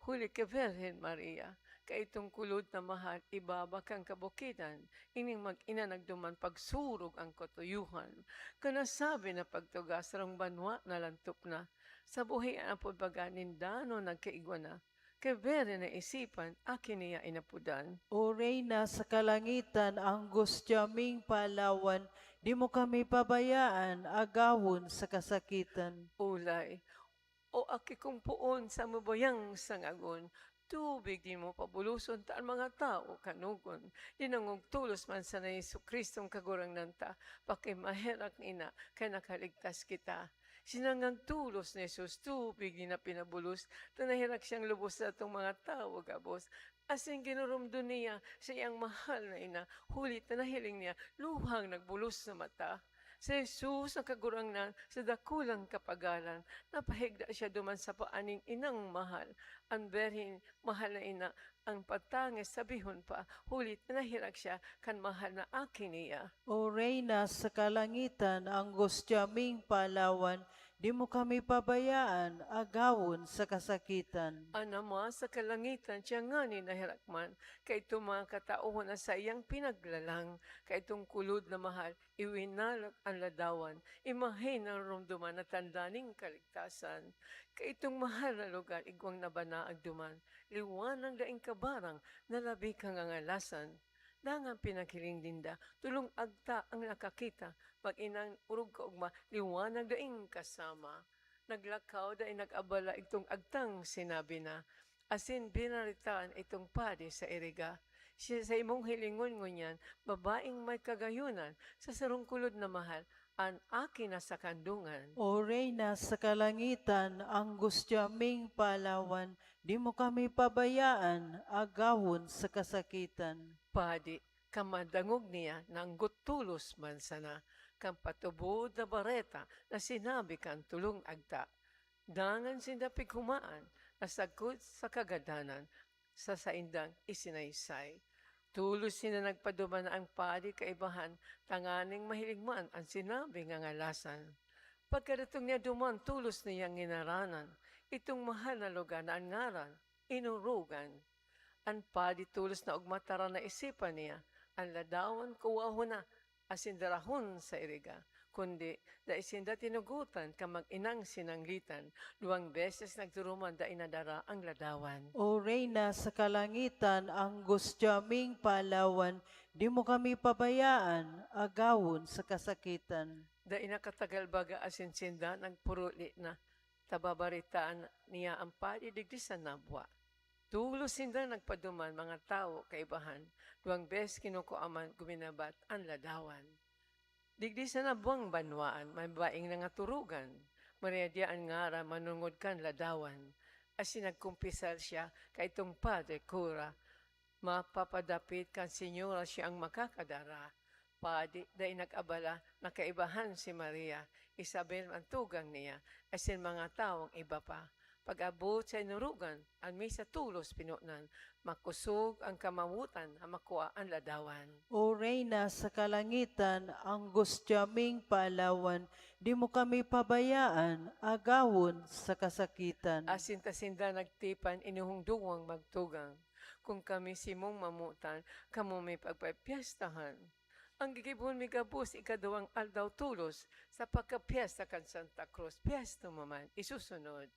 huli ki Birhen Maria. Kaitong kulod na mahal, ibaba kan kabukidan, ining mag-ina nagduman pagsurog an katuyohan. Kan nasabi na pagtuga, sarong banwa nalantop na. Sa buhi an apod baga nin danon nagkaigwa na. Ki Birhen naisipan, aki niya inapodan. O Reyna sa kalangitan, anggustya ming paalawan, di mo kami pabayaan, agawon sa kasakitan. Ulay, O aki kong poon sa mabayang sangagon, tubig di mo pabuloson ta an mga tawo kanogon. Dinangog tolos man sana ni Jesu-Cristong Kagurangnan ta, pakimaherak ngina, kaya nakaligtas kita. Sinangag tolos ni Jesus, tubig niya pinabulos, ta naherak siyang lubos sa atong mga tawo gabos. Asin ginurumdon niya sa iyang mahal na ina, huli ta nahiling niya luhang nagbulos na mata. Si Jesus, ang Kagurangnan, sa dakulang kapagalan, napahigda siya duman sa paa nin inang mahal, an Birhen, mahal na ina, an patangis sabihon pa, huli ta naherak siya kan mahal na aki niya. O Reyna sa kalangitan, anggustya ming paalawan, di mo kami pabayaan, agawon sa kasakitan. An Ama sa kalangitan, siya ngani naherak man, kaitong mga katauhan na saiyang pinaglalang, kaitong kulod na mahal, iwinalat an ladawan, imahe na narumduman na tanda nin kaligtasan. Kaitong mahal na lugar, igwang nabanaag duman, liwanag daing kabarang na labi kangangalasan. Dangan pinaghiling ninda, tolong agta ang nakakita, mag-inang orog kaogma, liwanag daing kasama. Naglakaw, dai nag-abala, igtong agtang sinabi na. Asin binaritaan itong padi sa Iriga. Siya sa imong hilingon ngunyan, babaeng may kagayonan, sa sarong kulod na mahal, an aki na sa kandungan. O Reyna sa kalangitan, anggustiya ming palawan, di mo kami pabayaan, agawon sa kasakitan. Padi, kan madangog niya, nanggot tolos man sana kan patubod na bareta na sinabi kan tolong agta. Dangan sinda pighumaan na sagkod sa kagadanan sa saindang isinaysay. Tolos sinda nagpaduman na ang padi kaibahan tanganing mahiling man an sinabi ngangalasan. Pagkadatong niya duman, tolos niyang nginaranan itong mahal na lugar na an ngaran, Inurugan. An padi tolos na ugmataran na isipan niya, an ladawan kuwahon na asin darahon sa iriga, kundi dai sinda tinugotan kan mag-inang sinanglitan. Duwang beses nagduruman dai nadara ang ladawan. O Reyna sa kalangitan, anggustiya ming palawan, di mo kami pabayaan, agawon sa kasakitan. Dai nakatagal baga asin sinda nagpuruli na, ta babaretaan niya an padi digdi sa nabwa. Tolos sinda nagpaduman, mga tawo kaibahan, duwang beses kinukuaman guminabat an ladawan. Digdi sa nabwang banwaan, may baing nangaturugan. Maria diya an ngaran manongod kan ladawan. Asin nagkumpisal siya kaitong Padre Cura, mapapadapit kan Senyora siya ang makakadara. Padi, dai nag-abala na kaibahan si Maria, Isabel an tugang niya, asin mga tawong iba pa. Pag-abot sa Inurugan, an misa tolos pinonan, makosog an kamawotan na makua an ladawan. O Reyna sa kalangitan, anggustiya ming paalawan, di mo kami pabayaan, agawon sa kasakitan. Asin ta sinda nagtipan inuhong duwang magtugang. Kun kami simong mamotan, kamo mi pagpapyestahan. An gigibon mi gabos ikaduwang aldaw tolos sa pagkapyesta kan Santa Cruz, pyesto mo man, isusunod.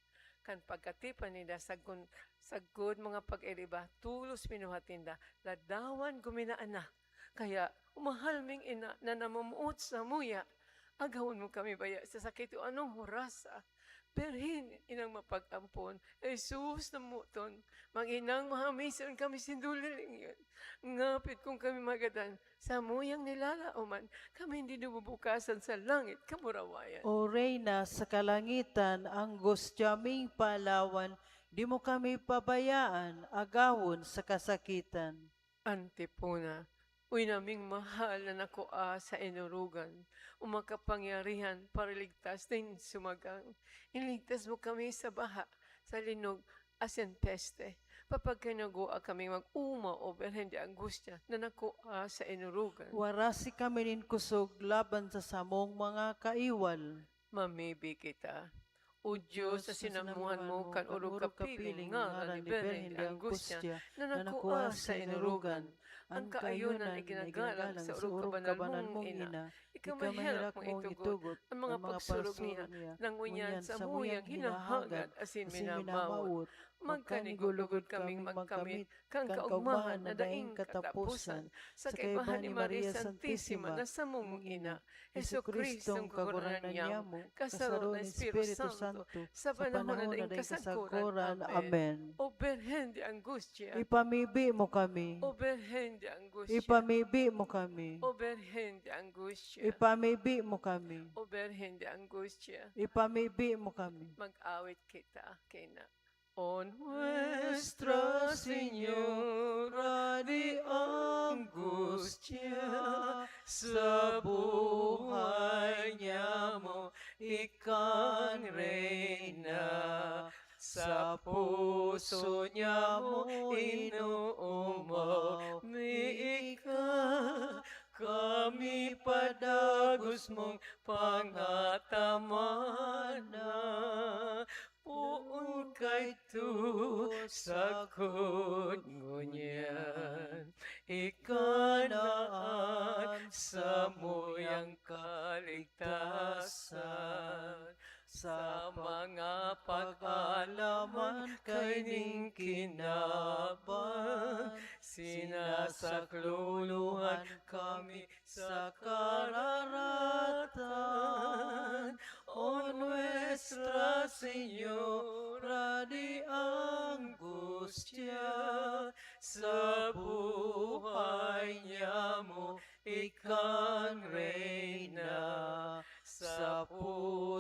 Kan pagkatipan ninda sagkon, sagkod mga pag-iriba, tolos minuhat ninda, ladawan guminaan na. Kaya, o mahal ming ina na namomoot samuya, agawon mo kami baya sa sakit o anong orasa. Birhen, inang mapag-ampon, Jesus na moton, mag-inang mahamison kami sindulilingyon. Ngapit kun kami magadan, samuyang nilalaoman, kami hindi nabubukasan sa langit kamurawayan. O Reyna sa kalangitan, anggustiya ming paalawan, di mo kami pabayaan, agawon sa kasakitan. Antipona, o ina ming mahal na nakua sa Inurugan, o makapangyarihan, pariligtas nin sumagang, iligtas mo kami sa baha, sa linog, asin peste. Papagkinagoa kami mag-oma, o Birhen de Angustia, na nakua sa Inurugan. Warasi kami nin kusog laban sa samong mga kaiwal. Mamibi kita. O Diyos, sa sinamuhan mo kan orog kapiling ngaran ni Birhen de Angustia na nakua sa Inurugan, an kaayunan iginagalang sa orog kabanal mong ina, ika maherak mong itugot an mga pagsurog niya, na ngunyan samuyang hinahagad asin minamawot. Magkanigulugod kaming magkamit kan kaogmahan na daing kataposan, sa kaibahan ni Maria Santisima na samong ina, Jesucristong Kagurangnan niamo, kasaro na Espiritu Santo, sa panahon na daing kasagkoran. Amen. O Birhen de Angustia. Ipamibi mo kami. O Birhen de Angustia. Ipamibi mo kami. O Birhen de Angustia. Ipamibi mo kami. O Birhen de Angustia. Ipamibi mo kami. Mag-awit kita, kina. O Nuestra Señora de Angustia, sa buhay niamo, ikang Reyna, sa puso niamo, inoomaw mi ika, kami padagos mong pangatamana. Poon kaidto sagkod ngunyan, ika na an samuyang kaligtasan. Sa mga pag-aalaman kaining kinaban, sinasaklolohan kami sa kararatan, O Nuestra Señora de Angustia, sa buhay niamo, ikang Reyna,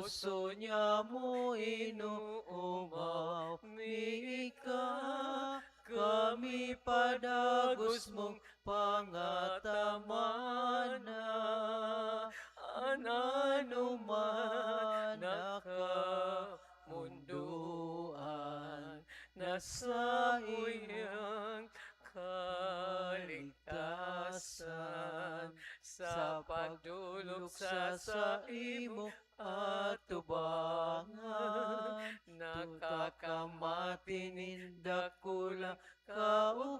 puso niamo inoomaw mi ika, kami padagos mong pangatamana. An anoman na kamundoan na sauyang kaligtasan sa pagdolok sa saimo atubangan, nakakamati nin dakulang kaogmahan.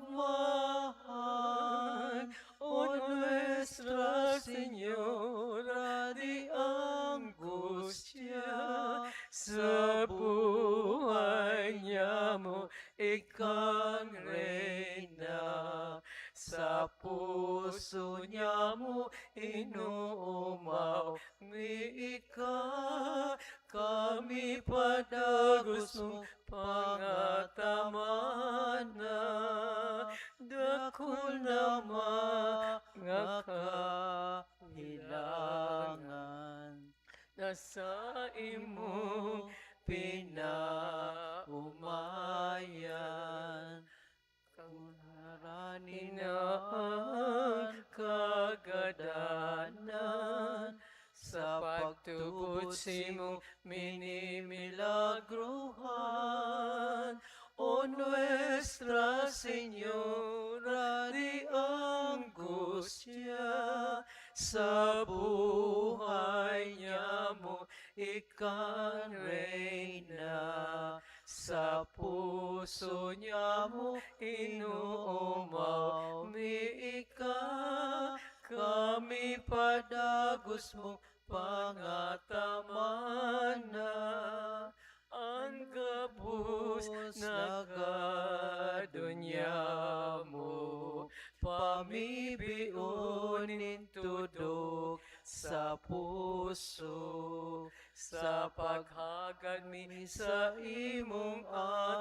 O Nuestra Señora de Angustia, sa buhay niamo ikang reyna, sa puso niamo inoomaw mi ika, kami padagos mong pangatamana. Dakul na mga kahilangan na saimong pinaomayan. Kung harani na an kagadanan, sa pagtubod simo minimilagrohan, O Nuestra Señora de Angustia, sa buhay niamo ikang reyna, sa puso niamo inoomaw mi ika, kami padagos mong pangatamana. An gabos na gado niamo pamibion nin tudok sa puso, sa paghagad mi sa imong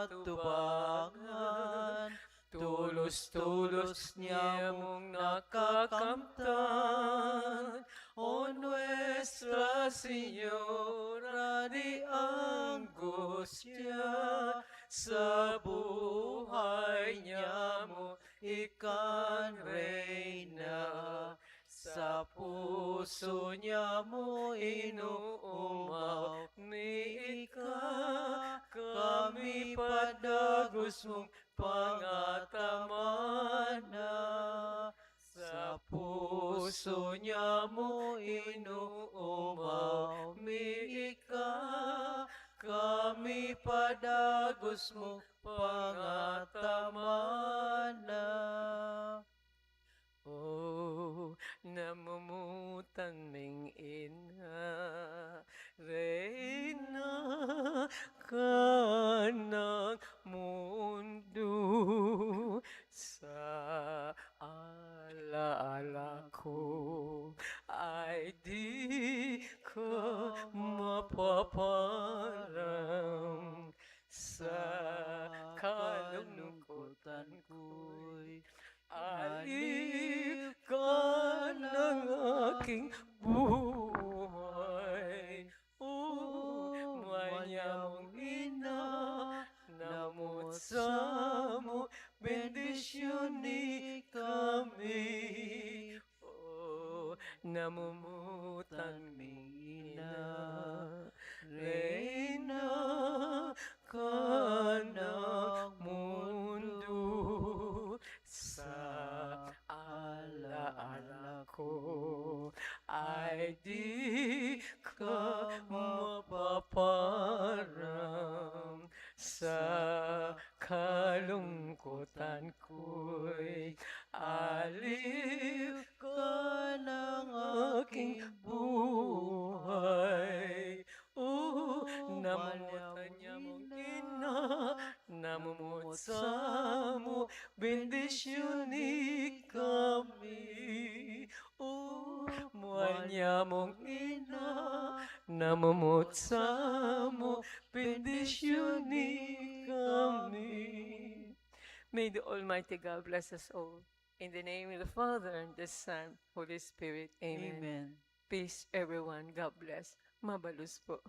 atubangan. Tolos-tolos niamong nakakamtan, O Nuestra Señora de Angustia, sa buhay niamo ikang reyna, sa puso niamo inoomaw mi ika, kami padagos mong pangatamana. Sa puso niamo inoomaw mi ika, kami padagos mong pangatamana. O namumutan ming ina, reyna ka ng mundo, sa alaala ko ay di ka mapaparam. Sa kalungkutan ko'y aliw ka ng aking buhay. O, mahal niyamong ina, namot samo, bendisyoni kami. O, namumutan ming ina, reyna ka ng mundo, sa alaala ko ay di ka mapaparam. Sa kalungkutan ko'y aliw ka ng aking buhay. O, namumutan niyamong ina, namumot samo, bendisyoni kami. O, mahal niyamong ina, namumot samo, bendisyoni kami. May the Almighty God bless us all. In the name of the Father, and the Son, Holy Spirit. Amen. Amen. Peace, everyone. God bless. Mabalos po.